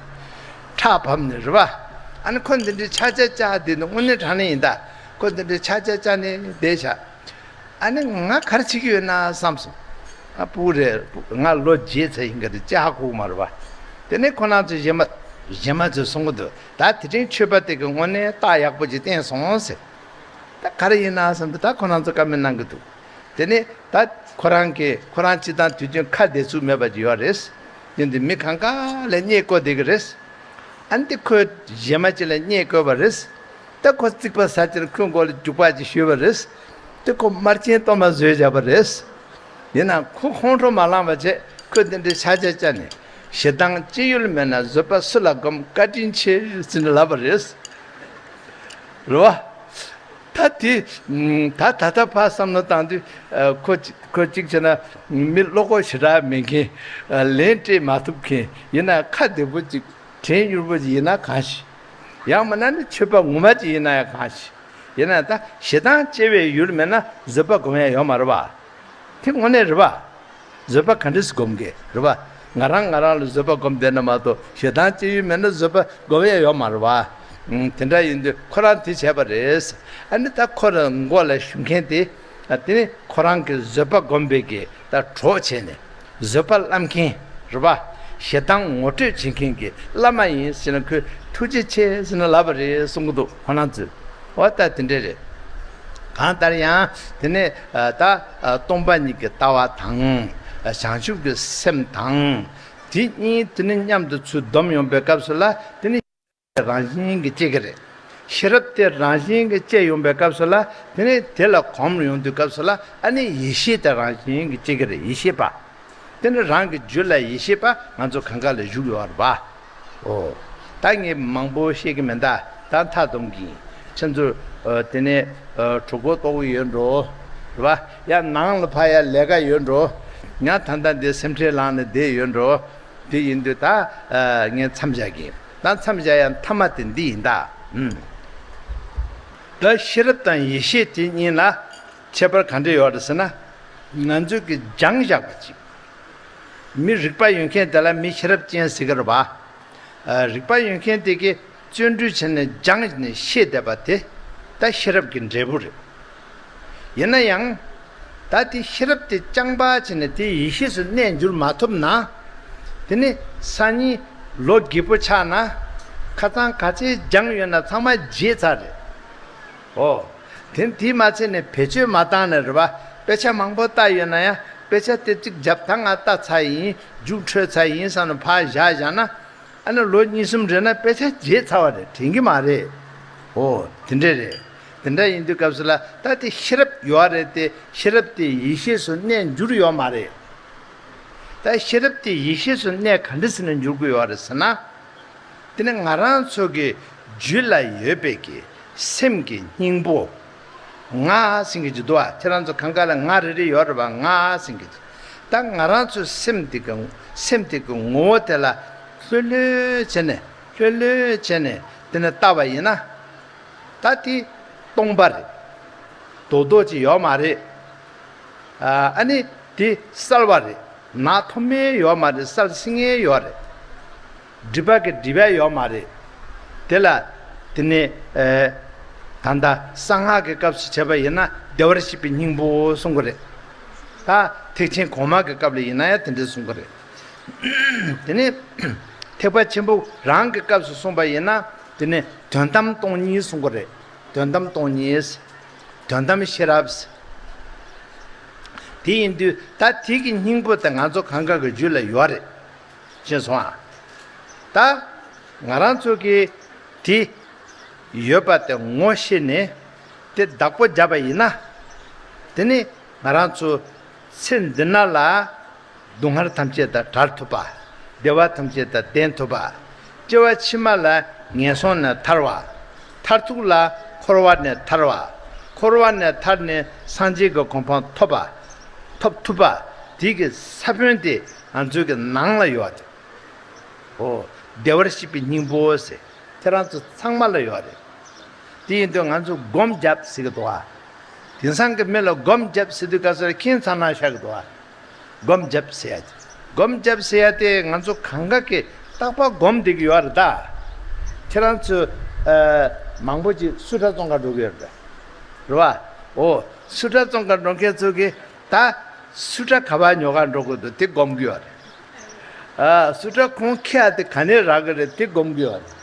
ཁྲག་བབས་ནས་རེད་པ། ཨ་ནི་ཁོ་འདི་འདྲའི་ཆག་ཆག་ཆག་དེ་ནི་དངོས་གནས་དྲང་གནས་ཡིན་ད། ཁོ་འདི་འདྲའི་ཆག་ཆག་ཆག་ནས་བསྡད་བཞག་ཨ་ནི་ང་ག་རེ་བྱེད་ཀྱི་ཡོད་ན་བསམ་སོང་། ཨ་སྤུ་གུ་རེད། ང་ལོ་བརྒྱད་ཙམ་ཡིན་གྱི་རེད། ཅི་ཧ་གོ་གི་མ་རེད་པ། དེ་ནས་ཁོ་རང་ཚོས་གཞས་མ་གཞས་མ་ཚོས་གསུང་གི་འདུག་ད་དེ་རིང་ཆོས་པ་དེ་གི་དངོས་གནས་རྟགས་ཡག་པོ་ཅིག་བསྟན་སོང་ཟེར། ད་ག་རེ་ཡིན་ན་བསམ་དུས་ད་ཁོ་རང་ཚོ་བཀའ་མོལ་གནང་གི་འདུག་དེ་ནས་ད་ཁོ་རང་གིས་ཁོ་རང་སྤྱིར་བཏང་དུས་རྒྱུན་ཁ་བདེ་ཚུགས་མེད་པ་ཅིག་ཡོད་རེད། ཡིན་དུས་མི་གང་ག་ལ་བརྙས་བཀོད་བསྡད་ཀྱི་རེད། ཨ་ནི་ཁོས་གཞས་མ་ཅིག་ལ་བརྙས་བཀོད་པ་རེད། ད་ཁོ་རྩིག་པ་ཟ་ཅིག་ལ་ཁོའི་མགོ་ལ་རྒྱུག་པ་ཅིག་གཞུས་པ་རེད། ད་ཁོ་དམར་ཆེན་གཏོར་མ་བཟོས་བཞག་པ་རེད། ཡིན་ནའང་ཁོ་ཁོང་ཁྲོ་མ་ལངས་པ་བྱས། ཁོས་འདི་འདྲའི་ཆག་ཆག་བཅག་ནས། ཞེ་སྡང་སྐྱེ་ཡུལ་མེད་ན། བཟོད་པ་སུ་ལ་སྒོམ་བཀའ་དྲིན་ཆེ་ཟེར་ནས་ལབ་པ་རེད། རེད་བ། ད་དེ་ད་ད་ལྟ་ཕར་བསམ་བློ་བཏང་དུས། ཨ་ཁོ་ཅི་ཁོ་གཅིག་བྱས་ན་མི་བློ་ཁོག་ཞེ་དྲག་མེད་མཁན། ཨ་ལན་སྤྲད་མ་ཐུབ་མཁན། ཡིན་ན་ཁ་བདེ་པོ་ཅིག་དྲན་ཡུལ་པོ་ཅིག་ཡིན་ན་གང་ཞིག་ཡང་མིན་ན་ནི་ཆོས་པ་ངོ་མ་ཅིག་ཡིན་ན་ཡང་གང་ཞིག་ཡིན་ན་ད་ཞེ་སྡང་སྐྱེ་བའི་ཡུལ་མེད་ན་བཟོད་པ་སྒོམ་ཡ་ཡོད་མ་རེད་བ། དེ་དངོས་གནས་རེད་བ། བཟོད་པ་ག་འདྲས་སེ་སྒོམ་གི་རེད་བ། ང་རང་ང་རང་ལ་བཟོད་པ་སྒོམ་བསྡད་ན་མ་གཏོགས། ཞེ་སྡང་སྐྱེ་ཡུལ་མེད་ན་བཟོད་པ་སྒོམ་ཡ་ཡོད་མ་རེད་བ། ཨང་དེ་འདྲ་ཡིན་དུས་ཁོ་རང་དེ་བྱས་པ་རེད། ཨ་ནི་ད་ཁོ་རང་མགོ་ལ་གཞུ་མཁན་དེ། ཨ་དེ་ནི་ཁོ་རང་གི་བཟོད་པ་སྒོམ་པའི་གི་ད་གྲོགས་བྱས་ནས། བཟོད་པ་བསླབ་མཁན་རེད་བ། ཞེ་སྡང་ངོ་སྤྲོད་བྱེད་མཁན་གྱི་བླ་མ་ཡིན་ཟེར་ན་ཁོས་ཐུགས་རྗེ་ཆེ་ཟེར་ནས་ལབ་པ་རེད་གསུང་གི་འདུག་ཁོ་རང་ཚོས། འོ་ད་དེ་འདྲས་རེད། གང་ལྟར་ཡང་དེ་ནས་ད་སྟོང་པ་ཉིད་ཀྱི་ལྟ་བ་དང་། བྱང་ཆུབ་ཀྱི་སེམས་དང་། དེ་གཉིས་དེ་ནི་མཉམ་དུ་ཚུར་བསྡོམས་ཡོང་པའི་སྐབས་སུ་ལ་དེ་ནི། རང་བཞིན་གྱིས་སྐྱེ་གི་རེད། ཤེས་རབ་དེ་རང་བཞིན་གྱིས་སྐྱེ་ཡོང་པའི་སྐབས་སུ་ལ། དེ་ནས་དེ་ལ་གོམས་ཡོང་དུས་སྐབས་སུ་ལ། ཨ་ནི་ཡེ་ཤེས་དེ་རང་བཞིན་གྱིས་སྐྱེ་གི་རེད། ཡེ་ཤེས་པ། དེ་ནི་རང་གི་རྒྱུད་ལ་ཡེ་ཤེས་པ་ང་ཚོ་གང་ག་ལ་བཞུགས་ཡོད་རེད་པ། འོ། ད་ངས་མང་པོ་བཤད་ཀྱི་མིན་ད། ད་མཐའ་སྡོམ་གྱི་ཡིན། ཁྱེད་ཚོ་དེ་ནས་གྲོད་ཁོག་ལྟོགས་ཀྱི་ཡོད་འགྲོ། རེད་པ། ཡང་ནང་ལ་ཕར་ཡ་ལས་ཀ་ཡོད་འགྲོ། ང་ད་ལྟ་འདི་སེམས་ཁྲལ་ལངས་ནས་བསྡད་ཡོད་འགྲོ། དེ་ཡིན་དུས་ད་ངས་མཚམས་བཞག་གི་ཡིན། ད་མཚམས་བཞག་ཡ་མཐའ་མ་དེ་འདི་ཡིན་ད། ཨུམ། ད་ཤེས་རབ་དང་ཡེ་ཤེས་དེ་གཉིས་ལ་ཁྱད་པར་ག་འདྲ་ཡོད་རེད་ཟེར་ན། ང་ཚོས་ཀྱི་སྦྱངས་བཞག་པ་ཅིག་མི་རིག་པ་ཡོད་མཁན་དེ་ལ་མི་ཤེས་རབ་ཅན་ཟེར་གི་རེད་པ། ཨ་རིག་པ་ཡོད་མཁན་དེ་གིས་བརྩོན་འགྲུས་བྱས་ནས་སྦྱངས་ནས་ཤེས་བསྡད་པ་དེ་ད་ཤེས་རབ་ཀྱི་འབྲས་བུ་རེད། ཡིན་ན་ཡང་། ད་དེ་ཤེས་རབ་དེ་རྐྱང་པ་བྱས་ནས་དེ་ཡེ་ཤེས་སུ་གནས་འགྱུར་མ་ཐུབ་ན། དེ་ནི་སང་ཉིན་ལོ་རྒས་པོ་ཆགས་ན། ཁ་སང་ག་ཚད་སྦྱངས་ཡོད་ན་ཚང་མ་བརྗེད་ཚར་རེད། ཨོ། དེ་དེས་མ་ཚད་ནས་བེད་སྤྱོད་མ་བཏང་ནས་རེད་པ། དཔེ་ཆ་མང་པོ་ལྟ་ཡོད་ན་ཡང་དཔེ་ཆ་དེ་གཅིག་རྒྱབ། ད་ང་ལྟ་ཚར་ཡིན། རྒྱུགས་འཕྲོད་ཚར་ཡིན་བསམ་ནས་ཕར་བཞག་བཞག་ན། ཨ་ནི་ལོ་གཉིས་གསུམ་རེ་ན་དཔེ་ཆ་བརྗེད་ཚར་བ་རེད། དྲན་གྱི་མ་རེད། ཨོ། དེ་འདྲས་རེད། དེ་འདྲ་ཡིན་དུས་སྐབས་སུ་ལ་ད་དེ་ཤེས་རབ་ཡོད་རེད་དེ། ཤེས་རབ་དེ་ཡེ་ཤེས་སུ་གནས་འགྱུར་ཡོད་མ་རེད། ད་ཤེས་རབ་དེ་ཡེ་ཤེས་སུ་གནས་ག་འདྲ་ཟེར་ནས་འགྱུར་དགོས་ཡོད་རེད་ཟེར་ན། དེ་ནི་ང་རང་ཚོ་གི་རྒྱུད་ལ་ཡོད་པའི་གི་སེམས་ཀྱི་སྙིང་པོ། ང་ཟེར་གྱི་ཅིག་འདུག་ཨ། ཁྱེད་རང་ཚོ་གང་ག་ལ་ང་རེ་རེ་ཡོད་རེད་པ། ང་ཟེར་གྱི་ཅིག་ད་ང་རང་ཚོའི་སེམས་དེ་གི་སེམས་དེ་གི་ངོ་བོ་དེ་ལ་ལྷོད་ལྷོད་བྱས་ནས། ལྷོད་ལྷོད་བྱས་ནས་དེ་ནས་བལྟ་བ་ཡིན་ན། ད་དེ་སྟོང་པ་རེད། རྡོག་རྡོག་ཅིག་ཡོད་མ་རེད། ཨ་ནི་དེ་གསལ་བ་རེད། ནག་ཐོམ་མེ་ཡོད་མ་རེད། གསལ་སིང་ངེ་ཡོད་རེད། སྒྲིབ་པ་གི་སྒྲིབ་པ་ཡོད་མ་རེད། དེ་ལ་དེ་ནས་ཨེ་ད་ལྟ་གསང་སྔགས་ཀྱི་སྐབས་སུ་བྱས་པ་ཡིན་ན་བདེ་བར་གཤེགས་པའི་སྙིང་པོ་གསུང་གི་རེད། ད་ཐེག་ཆེན་གོང་མ་གི་སྐབས་ལ་ཡིན་ན་ཡང་དེ་འདྲ་གསུང་གི་རེད། དེ་ནས་ཐེག་པ་ཆེན་པོ་རང་གི་སྐབས་སུ་གསུངས་པ་ཡིན་ན། དེ་ནས་དོན་དམ་སྟོང་ཉིད་གསུང་གི་རེད། དོན་དམ་སྟོང་ཉིད། དོན་དམ་ཤེས་རབ། དེ་ཡིན་དུས་ད་དེ་གི་སྙིང་པོ་དེ་ང་ཚོ་གང་ག་གི་རྒྱུད་ལ་ཡོད་རེད། ཤེས་སོང་ཨ། ད་ང་རང་ཚོ་གིས་དེ་ཡོད་པ་དེ་ངོ་ཤེས་ནས་དེ་བདག་པོ་བརྒྱབ་པ་ཡིན་ན། དེ་ནི་ང་རང་ཚོ་ཚེ་འདི་ན་ལ་སྡུག་བསྔལ་ཐམས་ཅད་དང་བྲལ་ཐུབ་པ། བདེ་བ་ཐམས་ཅད་དང་ལྡན་ཐུབ་པ། སྐྱེ་བ་ཕྱི་མ་ལ་ངན་སོང་ནས་ཐར་བ། མཐར་ཐུག་ལ་འཁོར་བ་ནས་ཐར་བ། འཁོར་བ་ནས་ཐར་ནས་སངས་རྒྱས་ཀྱི་གོ་འཕང་ཐོབ་པ། ཐོབ་ཐུབ་པ། དེ་གི་ས་བོན་དེ་ང་ཚོའི་གི་ནང་ལ་ཡོད་རེད། ཨོ། བདེ་བར་གཤེགས་པའི་སྙིང་པོ་ཟེར། ཁྱེད་རང་ཚོ་ཚང་མ་ལ་ཡོད་རེད། དེ་ཡིན་དུས་ང་ཚོ་སྒོམ་རྒྱབ་ཟེར་གི་འདུག་ཨ། དེང་སང་གི་མི་ལ་སྒོམ་རྒྱབ་ཟེར་དུས་སྐབས་སུ་ཁྱེད་ཚང་ནང་ཤར་གི་འདུག་ཨ། སྒོམ་རྒྱབ་ཟེར་ཡ་དེ། སྒོམ་རྒྱབ་ཟེར་ཡ་དེ་ང་ཚོ་གང་ག་གི་རྟག་པར་སྒོམ་བསྡད་ཀྱི་ཡོད་རེད་ད། ཁྱེད་རང་ཚོ་ཨ་མང་པོ་ཅིག་སུ་ཊ་བཙོང་ག་འགྲོ་གི་ཡོད་རེད། རེད་བ། འོ། སུ་ཊ་བཙོང་ག་འགྲོ་མཁན་ཚོ་གི་ད་སུ་ཊ་ག་པར་ཉོ་ག་འགྲོ་དགོས་འདུག་དེ་སྒོམ་གི་ཡོད་རེད། ཨ། སུ་ཊ་ཁོང་ཁྱེར་ཡ་དེ་ག་ནས་རག་གི་རེད་དེ་སྒོམ་གི་ཡོད་རེད།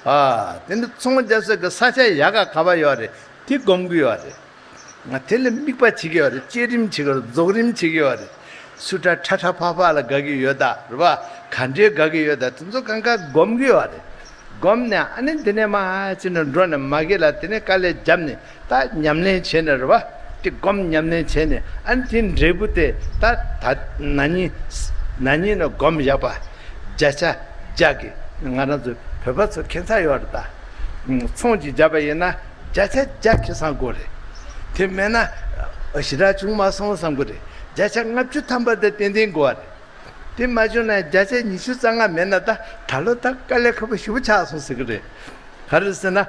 ཨ། དེ་ནི་ཚོང་རྒྱག་ས་གི་ས་ཆ་ཡག་ག་ག་པར་ཡོད་རེད་དེ་སྒོམ་གི་ཡོད་རེད། ང་དེ་ལ་དམིགས་པ་བྱེད་ཀྱི་ཡོད་རེད། བཅའ་རིམ་བྱེད་ཀྱི་ཡོད་རེད། རྫོགས་རིམ་བྱེད་ཀྱི་ཡོད་རེད། སུ་ཊ་ཁྲ་ཁྲ་ཕག་ཕག་ལ་དགའ་གི་ཡོད་ད། རེད་བ། ག་འདྲའི་དགའ་གི་ཡོད་ད། དེ་ཚོ་གང་ག་སྒོམ་གི་ཡོད་རེད། སྒོམ་ནས་ཨ་ནི་འདི་ནས་མར་ཕྱིན་ནས་འགྲོ་ནས་མ་གི་ལ་དེ་ནས་དཀའ་ལས་བརྒྱབ་ནས་ད་ཉམས་ལེན་བྱས་ནས། རེད་བ། དེ་སྒོམ་ཉམས་ལེན་བྱས་ནས་ཨ་ནི་དེ་འབྲས་བུ་དེ་ད་ད་ན་ནིང་ན་ནིང་ནས་སྒོམ་བཞག་པ། བརྒྱ་ཆ་བརྒྱ་གི་ང་རང་ཚོ་བོད་པ་ཚོ་ཁེ་ཚ་ཡོད་རེད་ད། ཚོང་ཅིག་བརྒྱབ་པ་ཡིན་ན་བརྒྱ་ཆ་བརྒྱ་ཁེ་བཟང་དགོས་རེད། དེ་མེད་ན་ཞེ་དྲག་བྱུང་མ་སོང་བསམ་གི་རེད། བརྒྱ་ཆ་ལྔ་བཅུ་ཐམ་པ་དེ་ཏན་ཏན་དགོས་པ་རེད། དེ་མ་བྱུང་ན་བརྒྱ་ཆ་ཉི་ཤུ་རྩ་ལྔ་མེད་ན་ད་ད་ལོ་ད་དཀའ་ལས་ཁག་པོ་ཞེ་པོ་ཆགས་སོང་ཟེར་གི་རེད། ག་རེ་ཟེར་ན།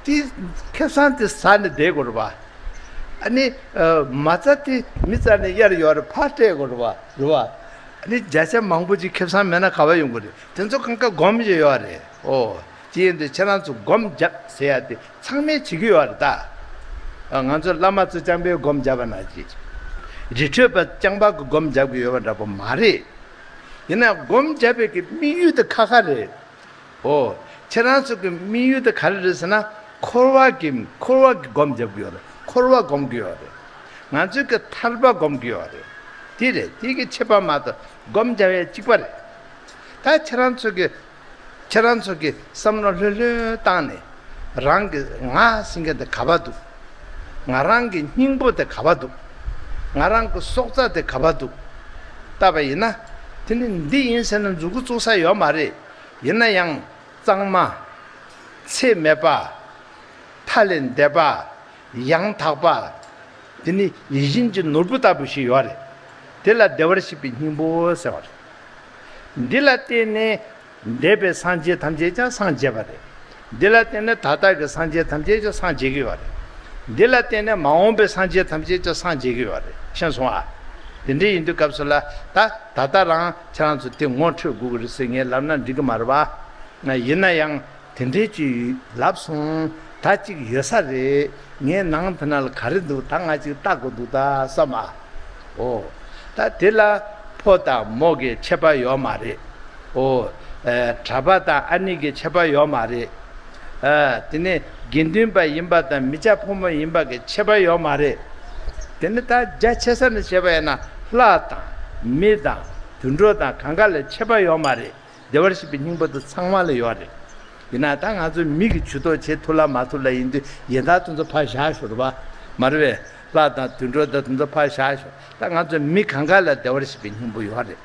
དེ་ཁེ་བཟང་དེ་ཟ་ནས་བསྡད་དགོས་རེད་པ། ཨ་ནི་མ་རྩ་དེ་མི་རྩ་ནས་གཡར་ཡོད་རེད། ཕར་སྤྲད་དགོས་རེད་པ། རེད་པ། ཨ་ནི་བརྒྱ་ཆ་མང་པོ་ཅིག་ཁེ་བཟང་མེད་ན་ག་པར་ཡོང་གི་རེད། དེ་ཚོ་གང་ག་སྒོམ་བྱས་ཡོད་རེད། ཨོ། དེ་ཡིན་དུས་ཁྱེད་རང་ཚོ་སྒོམ་རྒྱབ་ཟེར་ཡ་དེ་ཚང་མས་བྱེད་ཀྱི་ཡོད་རེད་ད། ང་ཚོ་བླ་མ་ཚོ་རྐྱང་པས་སྒོམ་རྒྱབ་པ་ནང་བཞིན། རི་ཁྲོད་པ་རྐྱང་པ་གི་སྒོམ་རྒྱབ་ཀྱི་ཡོད་པ་འདྲ་པོ་མ་རེད། ཡིན་ན་སྒོམ་རྒྱབ་པའི་གི་དམིགས་ཡུལ་དེ་ཁ་ཁ་རེད། ཨོ། ཁྱེད་རང་ཚོ་གི་དམིགས་ཡུལ་དེ་ག་རེ་རེད་ཟེར་ན། འཁོར་བ་གི་འཁོར་བ་གི་སྒོམ་རྒྱབ་ཀྱི་ཡོད་རེད། འཁོར་བ་སྒོམ་གྱི་ཡོད་རེད། ང་ཚོའི་གི་ཐར་པ་སྒོམ་གྱི་ཡོད་རེད། དེ་རེད། དེ་གི་ཁྱད་པར་མ་གཏོགས་སྒོམ་རྒྱབ་ཡ་གཅིག་པ་རེད། ད་ཁྱེད་རང་ཚོ་གི་ཁྱེད་རང་ཚོ་གི་བསམ་བློ་ལྷོད་ལྷོད་བཏང་ནས། རང་གི་ང་ཟེར་མཁན་དེ་ག་པར་འདུག་ང་རང་གི་སྙིང་པོ་དེ་ག་པར་འདུག་ང་རང་གི་སྲོག་རྩ་དེ་ག་པར་འདུག་བལྟས་པ་ཡིན་ན། དེ་ནི་འདི་ཡིན་ཟེར་ན་མཛུབ་གུ་བཙུགས་ས་ཡོད་མ་རེད། ཡིན་ན་ཡང་གཙང་མ། ཚེགས་མེད་པ། མཐའ་ལས་འདས་པ། ཡང་དག་པ། དེ་ནི་ཡིད་བཞིན་གྱི་ནོར་བུ་ལྟ་བུ་ཞིག་ཡོད་རེད། དེ་ལ་བདེ་བར་གཤེགས་པའི་སྙིང་པོ་ཟེར་བ་རེད། འདི་ལ་བརྟེན་ནས་འདས་པའི་སངས་རྒྱས་ཐམས་ཅད་ཀྱང་སངས་རྒྱས་པ་རེད། འདི་ལ་བརྟེན་ནས་ད་ལྟ་གི་སངས་རྒྱས་ཐམས་ཅད་ཀྱང་སངས་རྒྱས་ཀྱི་ཡོད་རེད། འདི་ལ་བརྟེན་ནས་མ་འོངས་པའི་སངས་རྒྱས་ཐམས་ཅད་ཀྱང་སངས་རྒྱས་ཀྱི་ཡོད་རེད། ཤེས་སོང་ཨ། དེ་འདྲ་ཡིན་དུས་སྐབས་སུ་ལ་ད་ད་ལྟ་རང་ཁྱེད་རང་ཚོ་དེ་ངོ་འཕྲོད་དགོས་ཀྱི་རེད་ཟེར་ངས་ལབ་ན་འགྲིག་གི་མ་རེད་པ། ཡིན་ན་ཡང་དེ་འདྲའི་ཅིག་ལབ་སོང་། ད་ཅིག་ཡོད་ས་རེད། ངའི་ནང་དེ་ན་ལ་ག་རེ་འདུག་ད་ང་ཅིག་ལྟ་དགོས་འདུག་ད་བསམ་ཨ། ཨོ། ད་དེ་ལ་ཕོ་དང་མོ་གི་ཁྱད་པར་ཡོད་མ་རེད། ཨོ། ཨེ། གྲྭ་པ་དང་ཨ་ནེ་གི་ཁྱད་པར་ཡོད་མ་རེད། ཨ། དེ་ནས་དགེ་འདུན་པ་ཡིན་པ་དང་མི་སྐྱ་ཕོ་མོ་ཡིན་པ་གི་ཁྱད་པར་ཡོད་མ་རེད། དེ་ནི་ད་རྒྱ་ཆེ་ས་ནས་བཤད་པ་ཡིན་ན་ལྷ་དང་མི་དང་དུད་འགྲོ་དང་གང་ག་ལ་ཁྱད་པར་ཡོད་མ་རེད། བདེ་བར་གཤེགས་པའི་སྙིང་པོ་དེ་ཚང་མ་ལ་ཡོད་རེད། ཡིན་ན་ད་ང་ཚོ་མི་གི་ཇུས་གཏོགས་བྱེད་ཐུབ་ལ་མ་ཐུབ་ལ་ཡིན་དུས་ཡིན་ད་དེ་ཚོ་ཕར་བཞག་ཞོར་བ། མ་རེད་པས། ལྷ་དང་དུད་འགྲོ་དང་དེ་ཚོ་ཕར་བཞག་ཞོར། ད་ང་ཚོ་མི་གང་ག་ལ་བདེ་བར་གཤེགས་པའི་སྙིང་པོ་ཡོད་རེད།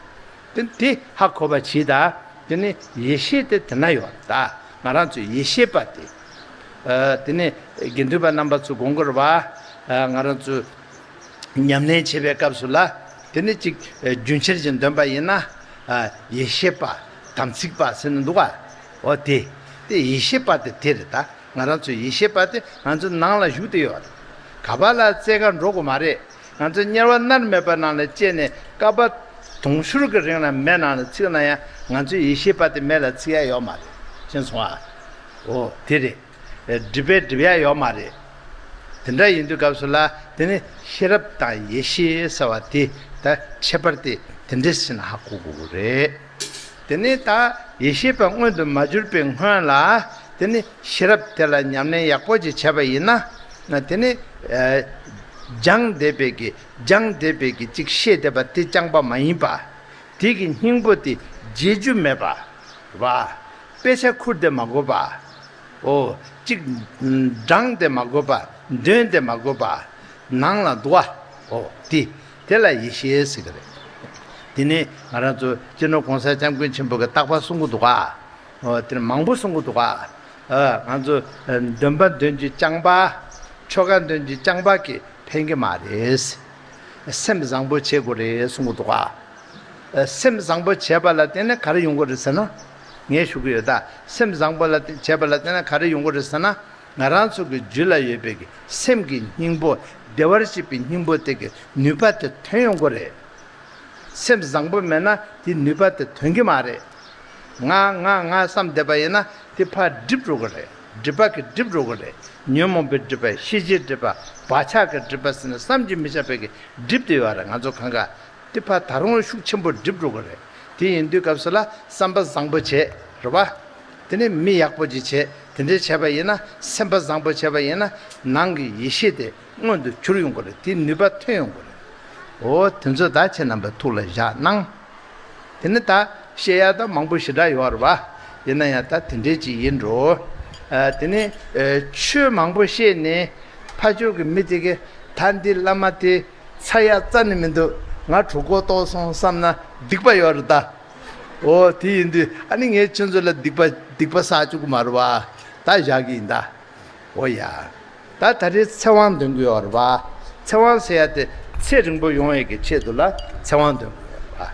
དེ་དེ་ཧ་གོ་བ་བྱེད་ད། དེ་ནི་ཡེ་ཤེས་དེ་དེ་ན་ཡོད་རེད་ད། ང་རང་ཚོ་ཡེ་ཤེས་པ་དེ། ཨ། དེ་ནི་དགེ་འདུན་པ་རྣམ་པ་ཚོ་དགོངས་དགོས་རེད་པ། ཨ། ང་རང་ཚོ་ཉམས་ལེན་བྱེད་པའི་སྐབས་སུ་ལ། དེ་ནི་གཅིག་རྒྱུན་ཆད་ཅིག་འདོན་པ་ཡིན་ན། ཨ། ཡེ་ཤེས་པ། དམ་ཚིག་པ་ཟེར་ནས་འདུག་ག་འོ་དེ། དེ་ཡེ་ཤེས་པ་དེ་དེ་རེད་ད། ང་རང་ཚོའི་ཡེ་ཤེས་པ་དེ་ང་ཚོའི་ནང་ལ་བཞུགས་བསྡད་ཡོད་རེད། ག་པ་ལ་བཙལ་ག་འགྲོ་དགོས་མ་རེད། ང་ཚོ་དམྱལ་བ་མནར་མེད་པ་ནང་ལ་སྐྱེས་ནས་སྐལ་པ་དུང་ཕྱུར་གྱི་རིང་ལ་མེ་ནང་ལ་ཚིག་ན་ཡང་ང་ཚོའི་ཡེ་ཤེས་པ་དེ་མེ་ལ་ཚིག་ཡ་ཡོད་མ་རེད། ཤེས་སོང་ཨ། འོ་དེ་རེད། སྒྲིབ་པས་སྒྲིབ་ཡ་ཡོད་མ་རེད། དེ་འདྲ་ཡིན་དུས་སྐབས་སུ་ལ་དེ་ནི་ཤེས་རབ་དང་ཡེ་ཤེས་ཟེར་བ་དེ་ད་ཁྱད་པར་དེ་དེ་འདྲས་ཟེར་ནས་ཧ་གོ་དགོས་ཀྱི་རེད། དེ་ནས་ད་ཡེ་ཤེས་པ་མངོན་དུ་མ་གྱུར་པའི་སྔོན་ལ། དེ་ནས་ཤེས་རབ་དེ་ལ་ཉམས་ལེན་ཡག་པོ་ཅིག་བྱས་པ་ཡིན་ན། དེ་ནས་ཨ་སྦྱངས་བསྡད་པའི་གི་སྦྱངས་བསྡད་པའི་གི་ཅིག་ཤེས་བསྡད་པ་དེ་རྐྱང་པ་མ་ཡིན་པ། དེ་གི་སྙིང་པོ་དེ་བརྗེད་རྒྱུ་མེད་པ། བ། དཔེ་ཆ་ཁུར་ཏེ་མ་དགོས་པ། ཨོ། གཅིག་བགྲངས་ཏེ་མ་དགོས་པ། འདོན་ཏེ་མ་དགོས་པ། ནང་ལ་འདུག་པ། ཨོ། དེ། དེ་ལ་ཡེ་ཤེས་ཟེར་གི་རེད། དེ་ནི་ང་རང་ཚོ་སྤྱི་ནོར་གོང་ས་སྐྱབས་མགོན་ཆེན་པོ་གི་བརྟག་པ་གསུང་གི་འདུག་ག་ཨོ། དེ་ནི་མང་པོ་གསུང་གི་འདུག་ག་ཨ། ང་ཚོ་འདོན་པ་འདོན་རྒྱུ་རྐྱང་པ། ཆོ་ག་འདོན་རྒྱུ་རྐྱང་པ་གིས་ཕན་གི་མ་རེད། སེམས་བཟང་པོ་བྱེད་དགོས་རེད་གསུང་གི་འདུག་ག་སེམས་བཟང་པོ་བྱས་པ་ལ་བརྟེན་ནས་ག་རེ་ཡོང་གི་རེད་ཟེར་ན། ངས་ཞུ་གི་ཡོད་ད། སེམས་བཟང་པོ་ལ་བྱས་པ་ལ་བརྟེན་ན་ག་རེ་ཡོང་གི་རེད་ཟེར་ན། ང་རང་ཚོ་གི་རྒྱུད་ལ་ཡོད་པའི་གི་སེམས་ཀྱི་སྙིང་པོ། བདེ་བར་གཤེགས་པའི་སྙིང་པོ་དེ་གི་ནུས་པ་དེ་ཐོན་ཡོང་གི་རེད། སེམས་བཟང་པོ་མེད་ན་དེ་ནུས་པ་དེ་ཐོན་གི་མ་རེད། ང་ང་ང་བསམ་བསྡད་པ་ཡིན་ན་དེ་ཕར་འགྲིབ་འགྲོ་གི་རེད། སྒྲིབ་པ་གི་འགྲིབ་འགྲོ་གི་རེད། ཉོན་མོངས་པའི་སྒྲིབ་པ། ཤེས་བྱའི་སྒྲིབ་པ། བག་ཆགས་ཀྱི་སྒྲིབ་པ་ཟེར་ནས་བསམ་གྱིས་མི་ཁྱབ་པའི་གི་སྒྲིབ་དེ་ཡོད་རེད། ང་ཚོ་གང་ག་དེ་ཕར་ད་རུང་ཤུགས་ཆེན་པོ་སྒྲིབ་འགྲོ་གི་རེད། དེ་ཡིན་དུས་སྐབས་སུ་ལ་བསམ་པ་བཟང་པོ་བྱེད། རེད་པ། དེ་ནས་མི་ཡག་པོ་ཅིག་བྱེད། དེ་འདྲའི་བྱས་པ་ཡིན་ན། སེམས་པ་བཟང་པོ་བྱས་པ་ཡིན་ན། ནང་གི་ཡེ་ཤེས་དེ་མངོན་དུ་གྱུར་ཡོང་གི་རེད། དེའི་ནུས་པ་ཐོན་ཡོང་གི་རེད། འོ་དེ་ཚོ་ད་ཁྱེད་རྣམ་པའི་ཐུགས་ལ་བཞག་གནང་། དེ་ནི་ད་བཤད་ཡ་ད་མང་པོ་ཞེ་དྲག་ཡོད་རེད་པ། ཡིན་ན་ཡང་ད་དེ་འདྲའི་ཅིག་ཡིན་འགྲོ། ཨ། དེ་ནི་ཨ་ཆོས་མང་པོ་བཤད་ནས་ཕ་ཕྱོགས་ཀྱི་མི་དེ་གི་ད་འདི་བླ་མ་དེ་ཚ་ཡ་རྩ་ནས་མི་འདུག་ང་གྲོད་ཁོག་ལྟོགས་སོང་བསམ་ན་སྡིག་པ་ཡོད་རེད་ད། འོ་དེ་ཡིན་དུས་ཨ་ནི་ངས་ཁྱོད་ཚོ་ལ་སྡིག་པ་སྡིག་པ་བསགས་བཅུག་གི་མ་རེད་པ། ད་བཞག་གི་ཡིན་ད། འོ་ཡ། ད་ད་རེས་ཚེ་དབང་འདོན་གི་ཡོད་རེད་པ། ཚེ་དབང་ཟེར་ཡ་དེ་ཚེ་རིང་པོ་ཡོང་ཡས་ཀྱི་ཆེད་དུ་ལ་ཚེ་དབང་འདོན་གི་ཡོད་རེད་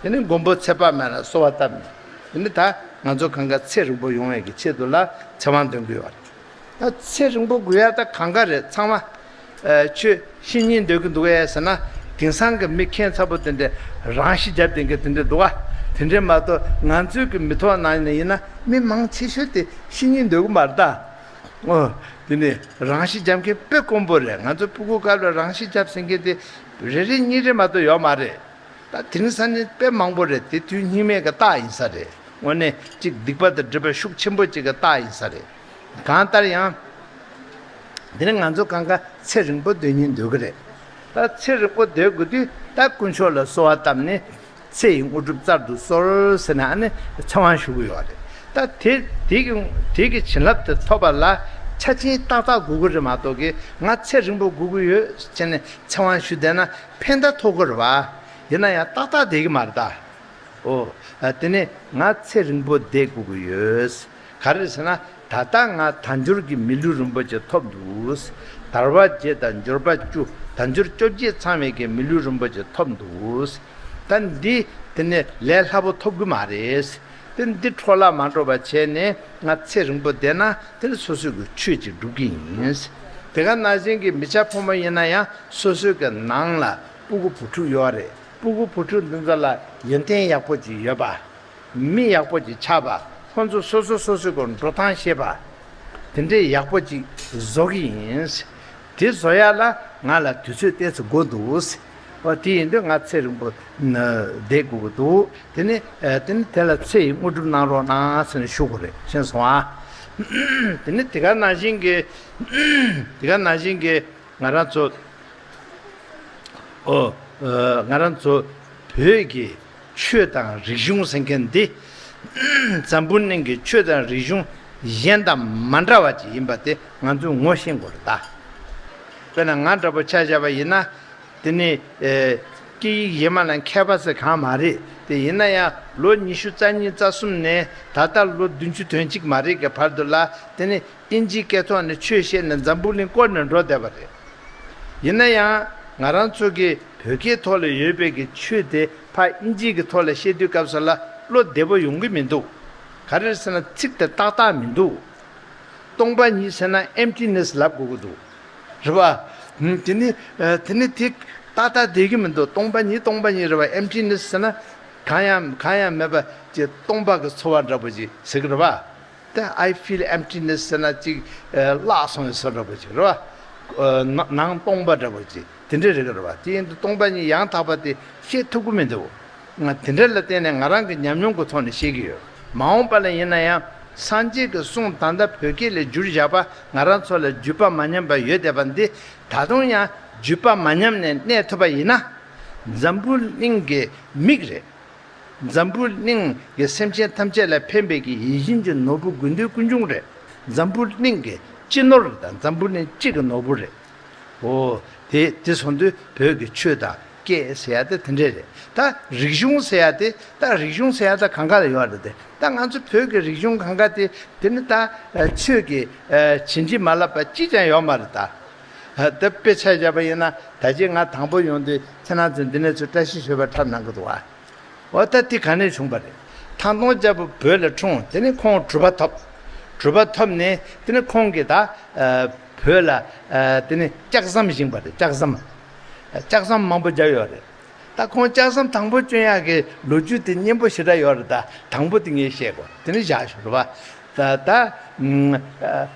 པ། དེ་ནི་མགོན་པོ་ཚེ་དཔག་མེད་ལ་གསོལ་བ་བཏབ་ནས། དེ་ནི་ད་ང་ཚོ་གང་ག་ཚེ་རིང་པོ་ཡོང་ཡས་ཀྱི་ཆེད་དུ་ལ་ཚེ་དབང་འདོན་གི་ཡོད་རེད། ད་ཚེ་རིང་པོ་དགོས་ཡ་ད་གང་ག་རེད། ཚང་མ་ཨ་ཆོས་བཤད་སྙིང་འདོད་ཀྱི་འདུག་གས་ཟེར་ན། དེང་སང་གི་མི་ཁྱད་མཚར་པོ་དེ་འདྲ་རང་ཤི་རྒྱབ་བསྡད་མཁན་དེ་འདྲ་འདུག་ག་དེ་འདྲ་མ་གཏོགས་ང་ཚོའི་གི་མི་ཐོག་ནང་ནས་ཡིན་ན་མི་མང་ཆེ་ཤོས་དེ་ཤི་སྙིང་འདོད་ཀྱི་མ་རེད་ད། ཨོ། དེ་ནས་རང་ཤི་རྒྱབ་མཁན་དཔེ་དཀོན་པོ་རེད། ང་ཚོ་སྤུ་གུ་སྐབས་ལ་རང་ཤི་རྒྱབ་ཟེར་མཁན་དེ་རེ་རེ་གཉིས་རེ་མ་གཏོགས་ཡོད་མ་རེད། ད་དེང་སང་ནི་དཔེ་མང་པོ་རེད། དེ་དུས་སྙིགས་མའི་གི་རྟགས་ཡིན་ས་རེད། དངོས་གནས་གཅིག་སྡིག་པ་དང་སྒྲིབ་པ་ཤུགས་ཆེན་པོ་གཅིག་གི་རྟགས་ཡིན་ས་རེད། གང་ལྟར་ཡང་། དེ་ནི་ང་ཚོ་གང་ག་ཚེ་རིང་པོ་སྡོད་སྙིང་འདོད་ཀྱི་རེད། ད་ཚེ་རིང་པོ་སྡོད་དགོས་དུས་ད་དཀོན་མཆོག་ལ་གསོལ་བ་བཏབ་ནས། ཚེ་ཡི་དངོས་གྲུབ་སྩལ་དུ་གསོལ་ཟེར་ནས་ཨ་ནི་ཚེ་དབང་ཞུ་གི་ཡོད་རེད། ད་དེ་དེ་གི་དེ་གི་བྱིན་རླབས་དེ་ཐོབ་པ་ལ་ཆ་རྐྱེན་ཏག་ཏག་དགོས་ཀྱི་རེད་མ་གཏོགས་གི་ང་ཚེ་རིང་པོ་དགོས་ཀྱི་ཡོད་ཟེར་ནས་ཚེ་དབང་ཞུ་བསྡད་ན་ཕན་ཐོགས་ཀྱི་རེད་པ། ཡིན་ན་ཡང་ཏག་ཏག་བསྡད་ཀྱི་མ་རེད་ད། ཨོ། ཨ། དེ་ནས་ང་ཚེ་རིང་པོ་བསྡད་དགོས་ཀྱི་ཡོད། ག་རེ་ཟེར་ན། ད་ལྟ་ང་དལ་འབྱོར་གྱི་མི་ལུས་རིན་པོ་ཆེ་ཐོབ་འདུག་དལ་བ་བརྒྱད་དང་འབྱོར་པ་བཅུ། དལ་འབྱོར་བཅོ་བརྒྱད་ཚང་བའི་གི་མི་ལུས་རིན་པོ་ཆེ་ཐོབ་འདུག་ད་འདི་དེ་ནས་ལས་སླ་པོ་ཐོབ་ཀྱི་མ་རེད། དེ་འདི་འཕྲོ་བརླག་མ་འགྲོ་བ་བྱས་ནས་ང་ཚེ་རིང་པོ་བསྡད་ན་དེ་ནི་སོ་སོའི་གི་ཆོས་ཅིག་སྒྲུབ་ཀྱི་ཡིན། དེ་ག་ནང་བཞིན་གྱི་མི་སྐྱ་ཕོ་མོ་ཡིན་ན་ཡང་སོ་སོའི་གི་ནང་ལ་སྤུ་གུ་བུ་ཕྲུག་ཡོད་རེད། སྤུ་གུ་བུ་ཕྲུག་འདི་ཚོ་ལ་ཡོན་ཏན་ཡག་པོ་ཅིག་ཡོད་པ། མི་ཡག་པོ་ཅིག་ཆགས་པ། ཁོང་ཚོ་སོ་སོ་སོ་སོའི་སྒོ་འགྲོ་སྟངས་ཤེས་པ། དེ་འདྲའི་ཡག་པོ་ཅིག་བཟོ་གི་ཡིན། དེ་བཟོ་ཡག་ལ་ང་ལ་དུས་ཚོད་ཏོག་ཙམ་འགོར་འདུག་ཨོ། དེ་ཡིན་དུས་ང་ཚེ་རིང་པོ་བསྡད་དགོས་ཀྱི་འདུག་དེ་ནི་ཨ་དེ་ནི་དེ་ལ་ཚེ་ཡི་དངོས་གྲུབ་གནང་རོགས་གནང་ཟེར་ནས་ཞུ་དགོས་རེད། ཤེས་སོང་ཨ། དེ་ནི་དེ་ག་ནང་བཞིན་གྱི་དེ་ག་ནང་བཞིན་གྱི། ང་རང་ཚོ། ཨོ། ཨ། ང་རང་ཚོ་བོད་ཀྱི་ཆོས་དང་རིག་གཞུང་ཟེར་མཁན་འདི། འཛམ་བུ་གླིང་གི་ཆོས་དང་རིག་གཞུང་གཞན་དང་མ་འདྲ་བ་ཅིག་ཡིན་པ་དེ་ང་ཚོས་ངོ་ཤེས་དགོས་རེད་ད། དཔེར་ན་ང་འདྲ་པོ་ཆ་བཞག་པ་ཡིན་ན། དེ་ནི། ཨེ། སྐད་ཡིག་གཞན་མ་ལ་མཁས་པ་ཟེར་གང་མ་རེད། དེ་ཡིན་ན་ཡང་ལོ་ཉི་ཤུ་རྩ་གཉིས་རྩ་གསུམ་ནས་ད་ལྟ་ལོ་བདུན་ཅུ་དོན་གཅིག་མ་རེད་ཀྱི་བར་དུ་ལ་དེ་ནི། དབྱིན་ཇིའི་སྐད་ཐོག་ནས་ཆོས་བཤད་ནས་འཛམ་བུ་གླིང་བསྐོར་ནས་འགྲོ་བསྡད་པ་རེད། ཡིན་ན་ཡང་ང་རང་ཚོ་གི་བོད་སྐད་ཐོག་ལ་ཡོད་པའི་གི་ཆོས་དེ་ཕར་དབྱིན་ཇིའི་གི་ཐོག་ལ་བཤད་དུས་སྐབས་སུ་ལ་བློ་བདེ་པོ་ཡོང་གི་མི་འདུག་ག་རེ་རེད་ཟེར་ན་ཚིག་དེ་ཏག་ཏག་མི་འདུག་སྟོང་པ་ཉིད་ཟེར་ན་emptiness་ལབ་དགོས་ཀྱི་འདུག་རེད་པ། ཧུམ། དེ་ནི་ཨ་དེ་ནི་དེ་ཏག་ཏག་བསྡད་ཀྱི་མི་འདུག་སྟོང་པ་ཉིད་སྟོང་པ་ཉིད་རེད་པ། emptiness་ཟེར་ན་གང་ཡང་གང་ཡང་མེད་པ་ཅིག་སྟོང་པ་གི་ཚོར་བ་འདྲ་པོ་ཅིག་ཟེར་གི་རེད་པ། ད་I feel emptiness་ཟེར་ན་ཅིག་ཨ་བརླག་སོང་བའི་བཟོ་འདྲ་པོ་ཅིག་རེད་པ། ཨ་ནང་སྟོང་པ་འདྲ་པོ་ཅིག་དེ་འདྲ་རེད་གི་རེད་པ། དེ་ཡིན་དུས་སྟོང་པ་ཉིད་ཡང་དག་པ་དེ་ཤེས་ཐུབ་ཀྱི་མི་འདུག་ང་དེ་འདྲ་ལ་བརྟེན་ནས་ང་རང་གི་ཉམས་མྱོང་གི་ཐོག་ནས་བཤད་ཀྱི་ཡོད། མ་འོངས་པ་ལ་ཡིན་ན་ཡང་སངས་རྒྱས་ཀྱི་གསུང་ད་ལྟ་བོད་སྐད་ལ་བསྒྱུར་བཞག་པ་ང་རང་ཚོ་ལ་བརྒྱུད་པ་མ་ཉམས་པ་ཡོད་བསྡད་པ་འདི་ད་དུང་ཡང་བརྒྱུད་པ་མ་ཉམས་ནས་གནས་ཐུབ་པ་ཡིན་ན། འཛམ་བུ་གླིང་གི་མིག་རེད། འཛམ་བུ་གླིང་གི་སེམས་ཅན་ཐམས་ཅད་ལ་ཕན་པའི་གི་ཡིད་བཞིན་གྱི་ནོར་བུ་དགོས་འདོད་ཀུན་འབྱུང་རེད། འཛམ་བུ་གླིང་གི་སྤྱི་ནོར་དང་འཛམ་བུ་གླིང་སྤྱི་གི་ནོར་བུ་རེད། འོ། དེ་དེ་སོང་དུས་བོད་ཀྱི་ཆོས་དང་སྐད་ཟེར་ཡ་དེ་དེ་འདྲས་རེད། ད་རིག་གཞུང་ཟེར་ཡ་དེ་ད་རིག་གཞུང་ཟེར་ཡ་ད་གང་ག་ལ་ཡོད་རེད་དེ། ད་ང་ཚོ་བོད་ཀྱི་རིག་གཞུང་གང་ག་དེ་དེ་ནི་ད་ཆོས་ཀྱི་བྱིན་གྱིས་མ་བརླབས་པ་གཅིག་ཀྱང་ཡོད་མ་རེད་ད། ད་དཔེ་ཆ་བཞག་པ་ཡིན་ན་ད་ཅི་ང་དང་པོ་ཡོང་དུས་ཁྱེད་རང་ཚོ་འདི་ནས་ཚུར་བཀྲ་ཤིས་ཞུ་བ་འཁྲབ་གནང་གི་འདུག་ཨ། འོ་ད་དེ་ག་ནས་བྱུང་བ་རེད། ཐང་སྟོང་རྒྱལ་པོ་བོད་ལ་འཁྲུངས། དེ་ནས་ཁོང་གྲུབ་པ་ཐོབ། གྲུབ་པ་ཐོབ་ནས་དེ་ནས་ཁོང་གིས་ད་ཨ་བོད་ལ་ཨ་དེ་ནས་ལྕགས་ཟམ་བཞེངས་པ་རེད། ལྕགས་ཟམ། ལྕགས་ཟམ་མང་པོ་བརྒྱབ་ཡོད་རེད། ད་ཁོང་ལྕགས་ཟམ་དང་པོ་བསྐྲུན་ཡག་གི་ལོ་རྒྱུས་དེ་སྙན་པོ་ཞེ་དྲག་ཡོད་རེད། ད་དང་པོ་དེ་ངས་བཤད་དགོས། དེ་ནས་བཞག་ཞོར་བ། ད་ད་ཨ་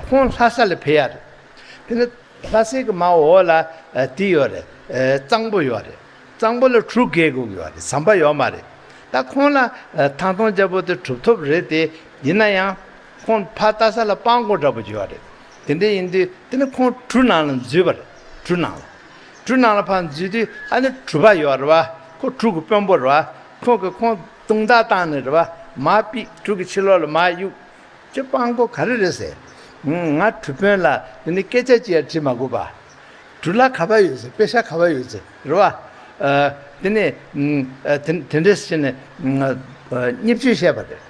ཁོང་ལྷ་ས་ལ་ཕེབས་ཡག་རེད། དེ་ནས་ལྷ་སའི་གི་མར་འོག་ལ་ཨ་དེ་ཡོད་རེད། ཨ་གཙང་པོ་ཡོད་རེད། གཙང་པོ་ལ་གྲུ་བརྒལ་དགོས་ཀྱི་ཡོད་རེད། ཟམ་པ་ཡོད་མ་རེད། ད་ཁོང་ལ་ཨ་ཐང་སྟོང་རྒྱལ་པོ་དེ་གྲུབ་ཐོབ་རེད་དེ། ཡིན་ན་ཡང་ཁོང་ཕར་ལྟ་ས་ལ་སྤང་སྒོ་འདྲ་པོ་ཅིག་ཡོད་རེད། དེ་འདྲ་ཡིན་དུས་དེ་ནི་ཁོང་གྲུ་ནང་ལ་འཛུལ་བ་རེད། གྲུ་ནང་ལ། གྲུ་ནང་ལ་ཕར་འཛུལ་དུས་ཨ་ནི་གྲུ་པ་ཡོད་རེད་བ། ཁོ་གྲུ་གི་དཔོན་པོ་རེད་བ། ཁོང་གིས་ཁོང་རྡུང་རྡེག་བཏང་ནས་རེད་བ། མར་ཕུད། གྲུ་གི་ཕྱི་ལོགས་ལ་མར་གཡུག་ཅེས་སྤང་སྒོ་ག་རེ་རེད་ཟེར། ང་གྲུ་དཔོན་ལ་དེ་ནི་སྐད་ཆ་ཅིག་ཡང་དྲིས་མ་དགོས་པ། གྲུ་ལ་ག་པར་ཡོད་ཟེར། པེ་ཤག་ག་པར་ཡོད་ཟེར་རེད་བ། ཨ་དེ་ནས་ཨ་དེ་དེ་འདྲས་བྱས་ནས་ཨ་བརྙས་བཅོས་བཤད་པ་རེད།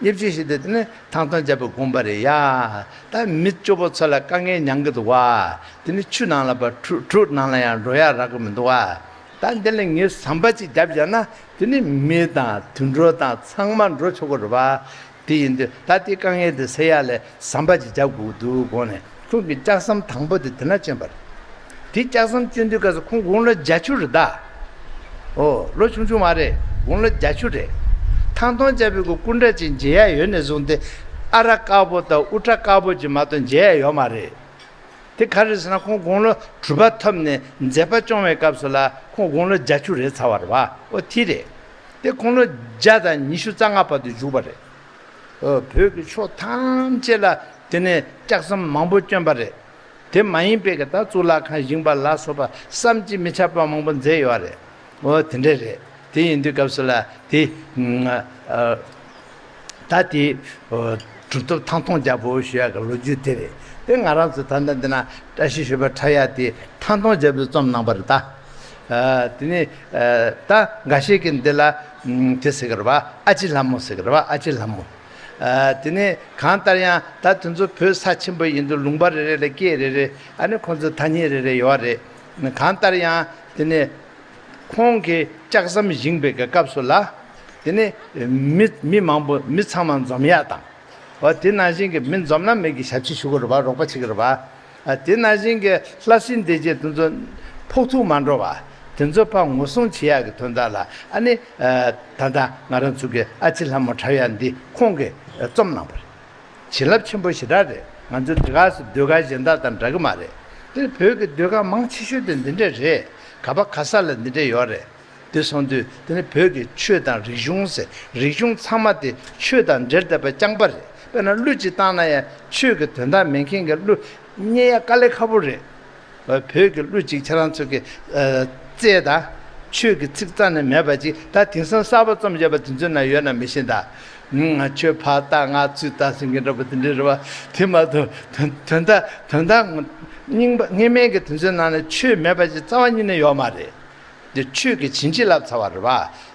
བརྙས་བཅོས་བཤད་དེ་དེ་ནས་ཐང་སྟོང་རྒྱལ་པོས་དགོངས་པ་རེད། ཡ། ད་མི་སྐྱོ་པོ་ཚོ་ལ་དཀའ་ངལ་མྱང་གི་འདུག་བ། དེ་ནས་ཆུ་ནང་ལ་ཕར་གྲུ་གྲུ་ནང་ལ་ཡང་འགྲོ་ཡག་རག་གི་མི་འདུག་བ། ད་འདི་ལ་ངས་ཟམ་པ་ཅིག་བརྒྱབ་བཞག་ན་དེ་ནི་མི་དང་དུད་འགྲོ་དང་ཚང་མ་འགྲོ་ཆོག་གི་རེད་བ། དེ་ཡིན་དུས་ད་ལྟའི་དཀའ་ངལ་དེ་སེལ་ཡག་ལ་ཟམ་པ་ཅིག་བརྒྱབ་དགོས་འདུག་དགོངས་ནས་ཁོང་གིས་ལྕགས་ཟམ་དང་པོ་དེ་དེ་ན་བསྐྲུན་པ་རེད། དེ་ལྕགས་ཟམ་བསྐྲུན་དུས་སྐབས་སུ་ཁོང་དགུང་ལོ་བརྒྱད་ཅུ་རེད་ད། ཨོ་ལོ་ཆུང་ཆུང་མ་རེད། དགུང་ལོ་བརྒྱད་ཅུ་རེད། ཐང་སྟོང་རྒྱལ་པོའི་གི་སྐུ་འདྲ་ཅིག་མཇལ་ཡག་ཡོད་ནས་བཟུང་སྟེ་ཨ་ར་དཀར་པོ་དང་དབུ་སྐྲ་དཀར་པོ་ཅིག་མ་གཏོགས་མཇལ་ཡག་ཡོད་མ་རེད། དེ་ག་རེ་ཟེར་ན་ཁོང་དགུང་ལོ་གྲུབ་པ་ཐོབ་ནས་མཛད་པ་སྐྱོང་བའི་སྐབས་སུ་ལ་ཁོང་དགུང་ལོ་བརྒྱད་ཅུ་རེད་ཚར་བ་རེད་བ། ཨོ་དེ་རེད། དེ་ཁོང་ལོ་བརྒྱ་དང་ཉི་ཤུ་རྩ་ལྔ་བར་དུ་བཞུགས་པ་རེད། ཨོ་བོད་ཀྱི་ཕྱོགས་ཐམས་ཅད་ལ་དེ་ནས་ལྕགས་ཟམ་མང་པོ་བསྐྲུན་པ་རེད། དེ་མ་ཡིན་པའི་གི་ད་གཙུག་ལག་ཁང་བཞེངས་པ་ལ་སོགས་པ་བསམ་གྱིས་མི་ཁྱབ་པ་མང་པོ་མཛད་ཡོད་རེད། འོ་དེ་འདྲ་རེད། དེ་ཡིན་དུས་སྐབས་སུ་ལ་དེ་ཨ་ད་དེ་གྲུབ་ཐོབ་ཐང་སྟོང་རྒྱལ་པོ་ཞུ་ཡག་གི་ལོ་རྒྱུས་དེ་རེད། དེ་ང་རང་ཚོ་ད་ལྟ་འདི་ན་བཀྲ་ཤིས་ཞོལ་པ་འཁྲབ་ཡག་དེ་ཐང་སྟོང་རྒྱལ་པོས་རྩོམ་གནང་པ་རེད་ད། ཨ་དེ་ནས་ཨ་ད་འགའ་ཤས་ཀྱིས་འདི་ལ་ཨམ་དེ་ཟེར་གི་རེད་བ། ཨ་ཅེ་ལྷ་མོ་ཟེར་གི་རེད་བ། ཨ་ཅེ་ལྷ་མོ། ཨ་དེ་ནས་གང་ལྟར་ཡང་ད་དེ་ཚོ་བོད་ས་ཆེན་པོ་ཡིན་དུས་ལུང་པ་རེ་རེ་ལ་སྐད་རེ་རེ། ཨ་ནི་ཁོང་ཚོ་ཐ་སྙད་རེ་རེ་ཡོད་རེད། གང་ལྟར་ཡང་དེ་ནས་ཁོང་གིས་ལྕགས་ཟམ་བཞེངས་པའི་གི་སྐབས་སུ་ལ་དེ་ནས་མི་མི་མང་པོ་མི་ཚང་མ་འཛོམས་ཡག་དང་། འོ་དེ་ནང་བཞིན་གྱི་མི་འཛོམས་ན་མི་གི་ཞབས་ཕྱི་ཞུ་གི་རེད་བ། རོགས་པ་བྱེད་ཀྱི་རེད་བ། ཨ་དེ་ནང་བཞིན་གྱི་ལྷ་སྲིན་སྡེ་བརྒྱད་དེ་ཚོ་ཕོག་ཐུག་མ་འགྲོ་བ། དེ་ཚོ་ཕར་ངོ་སྲུང་བྱེད་ཡག་གི་དོན་དག་ལ་ཨ་ནི་ཨ་ད་ལྟ་ང་རང་ཚོ་གི་ཨ་ཅེ་ལྷ་མོ་འཁྲབ་ཡག་འདི་ཁོང་གིས་རྩོམ་གནང་བ་རེད། བྱིན་རླབས་ཆེན་པོ་ཞེ་དྲག་རེད། ང་ཚོ་འདི་ག་སུ་ཟློས་གར་གཞན་དག་དང་འདྲ་གི་མ་རེད། དེ་བོད་ཀྱི་ཟློས་གར་མང་ཆེ་ཤོས་དེ་འདི་འདྲ་རེད། ག་པ་ག་ས་ལ་འདི་འདྲ་ཡོད་རེད། དེ་སོང་དུས་དེ་ནི་བོད་ཀྱི་ཆོས་དང་རིག་གཞུང་ཟེར། རིག་གཞུང་ཚང་མ་དེ་ཆོས་དང་འབྲེལ་བསྡད་པ་རྐྱང་པ་རེད། དཔེར་ན་གླུ་ཅིག་བཏང་ན་ཡང་ཆོས་ཀྱི་དོན་དག་མེད་མཁན་གྱི་གླུ་རྙེད་ཡ་དཀའ་ལས་ཁག་པོ་རེད། བོད་ཀྱི་གླུ་ཅིག་ཁྱེད་རང་ཚོ་གི་ཨ་རྩལ་དང་ཆོས་ཀྱི་ཚིག་རྩ་ནས་མེད་པ་ཅིག་ད་དེང་སང་གསར་པ་རྩོམ་བྱས་པ་དེ་ཚོའི་ནང་ཡོད་ན་མི་ཤེས་ད། ང་ཆོས་ཕར་ལྟ་ང་ཚུར་ལྟ་ཟེར་མཁན་འདྲ་པོ་དེ་འདྲ་རེད་བ། དེ་མ་གཏོགས་དོན་དོན་དག་དོན་དག་རྙིང་པ་སྔ་མའི་གི་དེ་ཚོའི་ནང་ནས་ཆོས་མེད་པ་ཅིག་རྩ་བ་ཉིད་ནས་ཡོད་མ་རེད། འདི་ཆོས་ཀྱི་བྱིན་གྱིས་བརླབས་ཚར་བ་རེད་བ།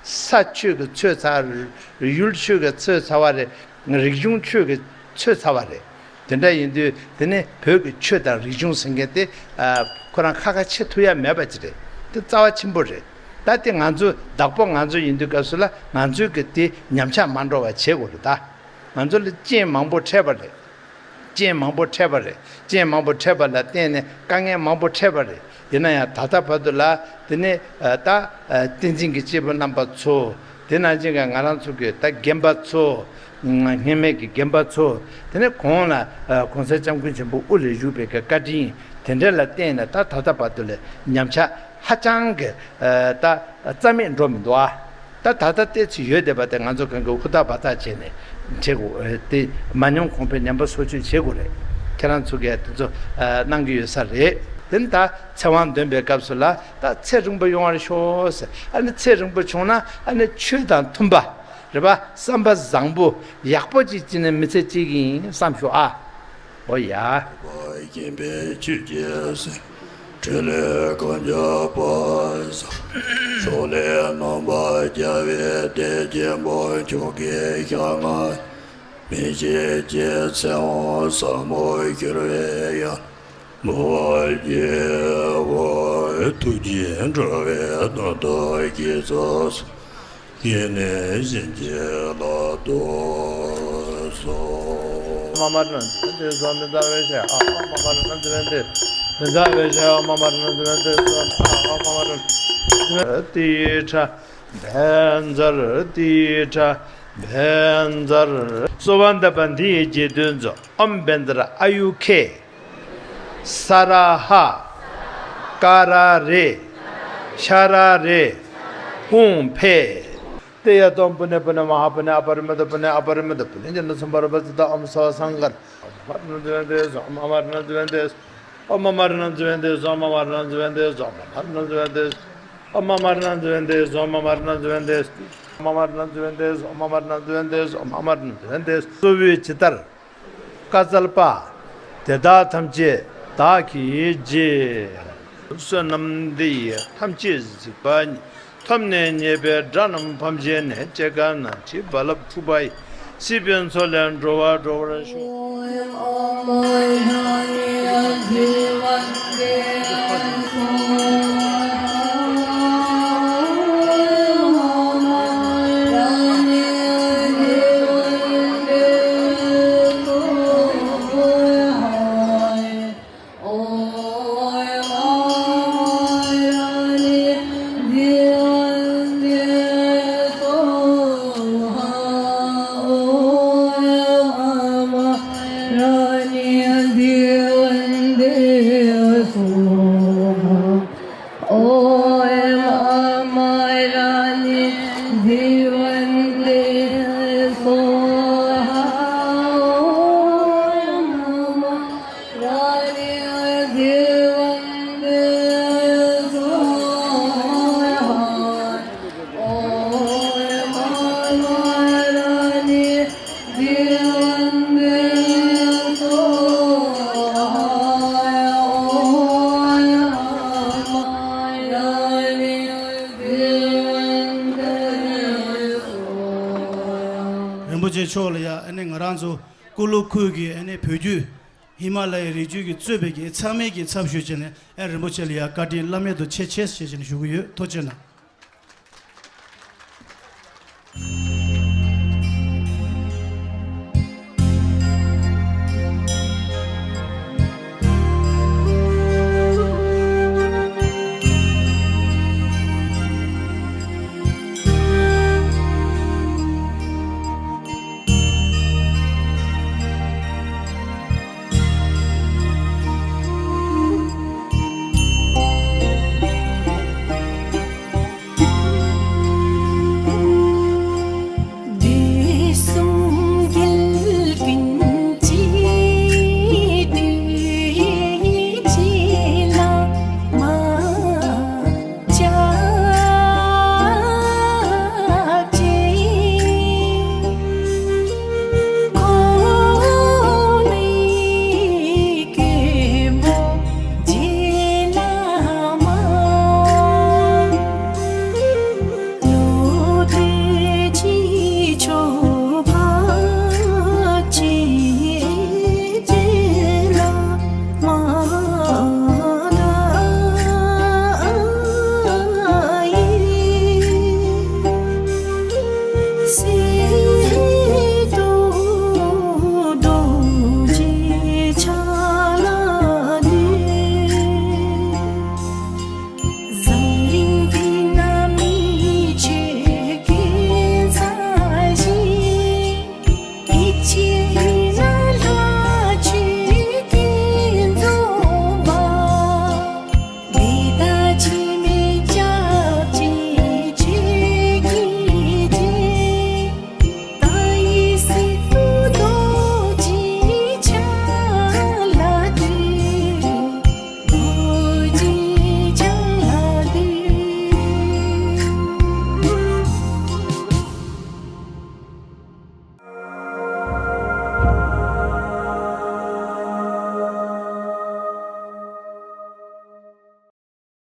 ས་ཆོས་ཀྱིས་འཚོས་ཚར། ཡུལ་ཆོས་ཀྱིས་འཚོས་ཚར་བ་རེད། རིག་གཞུང་ཆོས་ཀྱིས་འཚོས་ཚར་བ་རེད། དེ་འདྲ་ཡིན་དུས་དེ་ནི་བོད་ཀྱི་ཆོས་དང་རིག་གཞུང་ཟེར་མཁན་དེ་ཨ་ཁོ་རང་ཁ་ཁ་ཕྱེ་ཐུབ་ཡ་མེད་པ་ཅིག་རེད། དེ་རྩ་བ་ཆེན་པོ་རེད། ད་དེ་ང་ཚོ་བདག་པོ་ང་ཚོ་ཡིན་དུས་སྐབས་སུ་ལ་ང་ཚོས་ཀྱི་དེ་ཉམས་ཆག་མ་འགྲོ་བ་བྱེད་དགོས་རེད་ད། ང་ཚོ་ལ་རྐྱེན་མང་པོ་འཕྲད་པ་རེད། རྐྱེན་མང་པོ་འཕྲད་པ་རེད། རྐྱེན་མང་པོ་འཕྲད་པ་ལ་བརྟེན་ནས་དཀའ་ངལ་མང་པོ་འཕྲད་པ་རེད། ཡིན་ན་ཡང་ད་ལྟ་བར་དུ་ལ་དེ་ནས་ཨ་ད་ཨ་བསྟན་འཛིན་གྱི་སྐྱེས་བུ་རྣམ་པ་ཚོ། དེ་ནང་བཞིན་གྱི་ང་རང་ཚོ་གི་ད་རྒན་པ་ཚོ། སྔོན་མའི་གི་རྒན་པ་ཚོ། དེ་ནས་གོང་ལ་ཨ་གོང་ས་སྐྱབས་མགོན་ཆེན་པོ་དབུ་ལ་བཞུགས་པའི་གི་བཀའ་དྲིན་དེ་འདྲ་ལ་བརྟེན་ནས་ད་ད་ལྟ་བར་དུ་ལ་ཉམས་ཆག་ཧ་ཅང་གི་ཨ་ད་རྩ་མེད་འགྲོ་མི་འདུག་ཨ། ད་ད་ལྟ་ལྟས་ཚུལ་ཡོད་བསྡད་པ་དེ་ང་ཚོ་གང་གི་ཧུར་ཐག་འབད་ཐག་བྱས་ནས་བྱེད་དགོས། ཨེ་དེ་མ་ཉམས་གོང་འཕེལ་ཉམས་པ་སོར་ཆུད་བྱེད་དགོས་རེད། ཁྱེད་རང་ཚོ་གིས་དེ་ཚོ་ཨ་གནང་གི་ཡོད་ས་རེད། དེ་ནི་ད་ཚེ་དབང་འདོན་པའི་སྐབས་སུ་ལ་ད་ཚེ་རིང་པོ་ཡོང་བར་ཤོག་ཟེར། ཨ་ནི་ཚེ་རིང་པོ་བྱུང་ན་ཨ་ནི་ཆོས་དང་མཐུན་པ་རེད་པ། བསམ་པ་བཟང་པོ་ཡག་པོ་ཅིག་བྱས་ནས་མི་ཚེ་སྐྱེལ་གྱི་ཡིན་བསམ་ཤོག་ཨ། ཨོ་ཡ། པ་སྐྱེན་པའི་ཆོས་ཀྱི་སྲིད། འཕྲིན་ལས་གང་བྱ་བ་ཟེར། ཕྱོགས་ལས་རྣམ་པར་རྒྱལ་བའི་གཏེར་ཆེན་པོ། མཆོག་གི་ཞལ་སྔ་མི་ཕྱེད་ཀྱི་ཚེ་དབང་ཟབ་མོ་ཤར་བའི་ཡང་། མོ་རྒྱལ་བ་ཐུགས་རྗེས་འགྲོ་བའི་དོན་དུ་སྐྱེས་སོ། ཡེ་ནས་གཤིན་རྗེ་ལ་ལྟོས་སོ། མ་མ་ར་ན་ཛི་བན་ཏེ་སྭཱ་ཧཱ། མི་འདའ་བའི་ཞལ་ཨ་ཧོ། མ་མ་ར་ན་ཛི་བན་ཏེ། མི་འདའ་བའི་ཞལ་ཨ་ཧོ། མ་མ་ར་ན་ཛི་བན་ཏེ་སྭཱ་ཧཱ། ཨ་ཧོ། མ་མ་ར་ན་ཛི་བན་ཏེ། ཏི་ཁྲ་བཛྲ་ཏི་ཁྲ་བཛྲ། གསོལ་བ་འདེབས་པ་འདི་ཡི་རྗེས་ཟློས་མཛོད། ཨོཾ་བཛྲ་ཨ་ཡུ་ཁེ། ས་ར་ཧ། ཀ་ར་རེ། ཤ་ར་རེ། ཧཱུྃ་ཕཊ། ཏདྱ་ཐཱ། ཨོཾ་པུ་ཎེ་པུ་ཎེ་མ་ཧཱ་པུ་ཎེ། ཨ་པ་རི་མི་ཏ་པུ་ཎེ། ཨ་པ་རི་མི་ཏ་པུ་ཎེ་ཛྙཱ་ན་སམ་བར་པ་ཙི་ཏ། ཨོཾ་སརྦ་སཾ་ག་ར། མ་མ་ར་ན་ཛི་བན་ཏེ་སྭཱ་ཧཱ། མ་མ་ར་ན་ཛི་བན་ཏེ་སྭཱ་ཧཱ། མ་མ་ར་ན་ཛི་བན་ཏེ་སྭཱ་ཧཱ། མ་མ་ར་ན་ཛི་བན་ཏེ་སྭཱ་ཧཱ། མ་མ་ར་ན་ཛི་བན་ཏེ་སྭཱ་ཧཱ། མ་མ་ར་ན་ཛི་བན་ཏེ་སྭཱ་ཧཱ། མ་མ་ར་ན་ཛི་བན་ཏེ་སྭཱ་ཧཱ། མ་མ་ར་ན་ཛི་བན་ཏེ་སྭཱ་ཧཱ། གསོལ་བ་ཇི་ལྟར། བཀའ་སྩལ་པ། དེ་དག་ཐམས་ཅད་བདག་གིས་བགྱི། བསོད་ནམས་འདི་ཡིས་ཐམས་ཅད་གཟིགས་པ་ཉིད། ཐོབ་ནས་ཉེས་པའི་དགྲ་རྣམས་ཕམ་བྱས་ནས། སྐྱེ་རྒ་ན་འཆིའི་རྦ་རླབས་འཁྲུགས་པ་ཡི། སྲིད་པའི་མཚོ་ལས་འགྲོ་བ་སྒྲོལ་བར་ཤོག། ཨོཾ་ཨ་མ་ར་ཎི་ཛི་བན་ཏེ་སྭཱ་ཧཱ། ཨོཾ་ཨ་མ་ར་ཎི་ཛི་བན་ཏེ་སྭཱ་ཧཱ། ཨོཾ་ཨ་མ་ར་ཎི་རིན་པོ་ཆེ་མཆོག་ལ་ཡ། ཨ་ནི་ང་རང་ཚོ་ཀུ་ལུ་ཁུལ་གྱི་ཨ་ནི་བོད་བརྒྱུད་ཧི་མ་ལ་ཡའི་རི་རྒྱུད་ཀྱི་གཙོས་པའི་གི་ཚང་མས་ཀྱི་ཚབ་ཞུས་བྱས་ནས། ཨ་རིན་པོ་ཆེ་ལ་ཡ་བཀའ་དྲིན་བླ་མེད་དུ་ཆེ་ཆེ་ཞེས་བྱས་ནས་ཞུ་གི་ཡོད། ཐུགས་རྗེ་གནང་།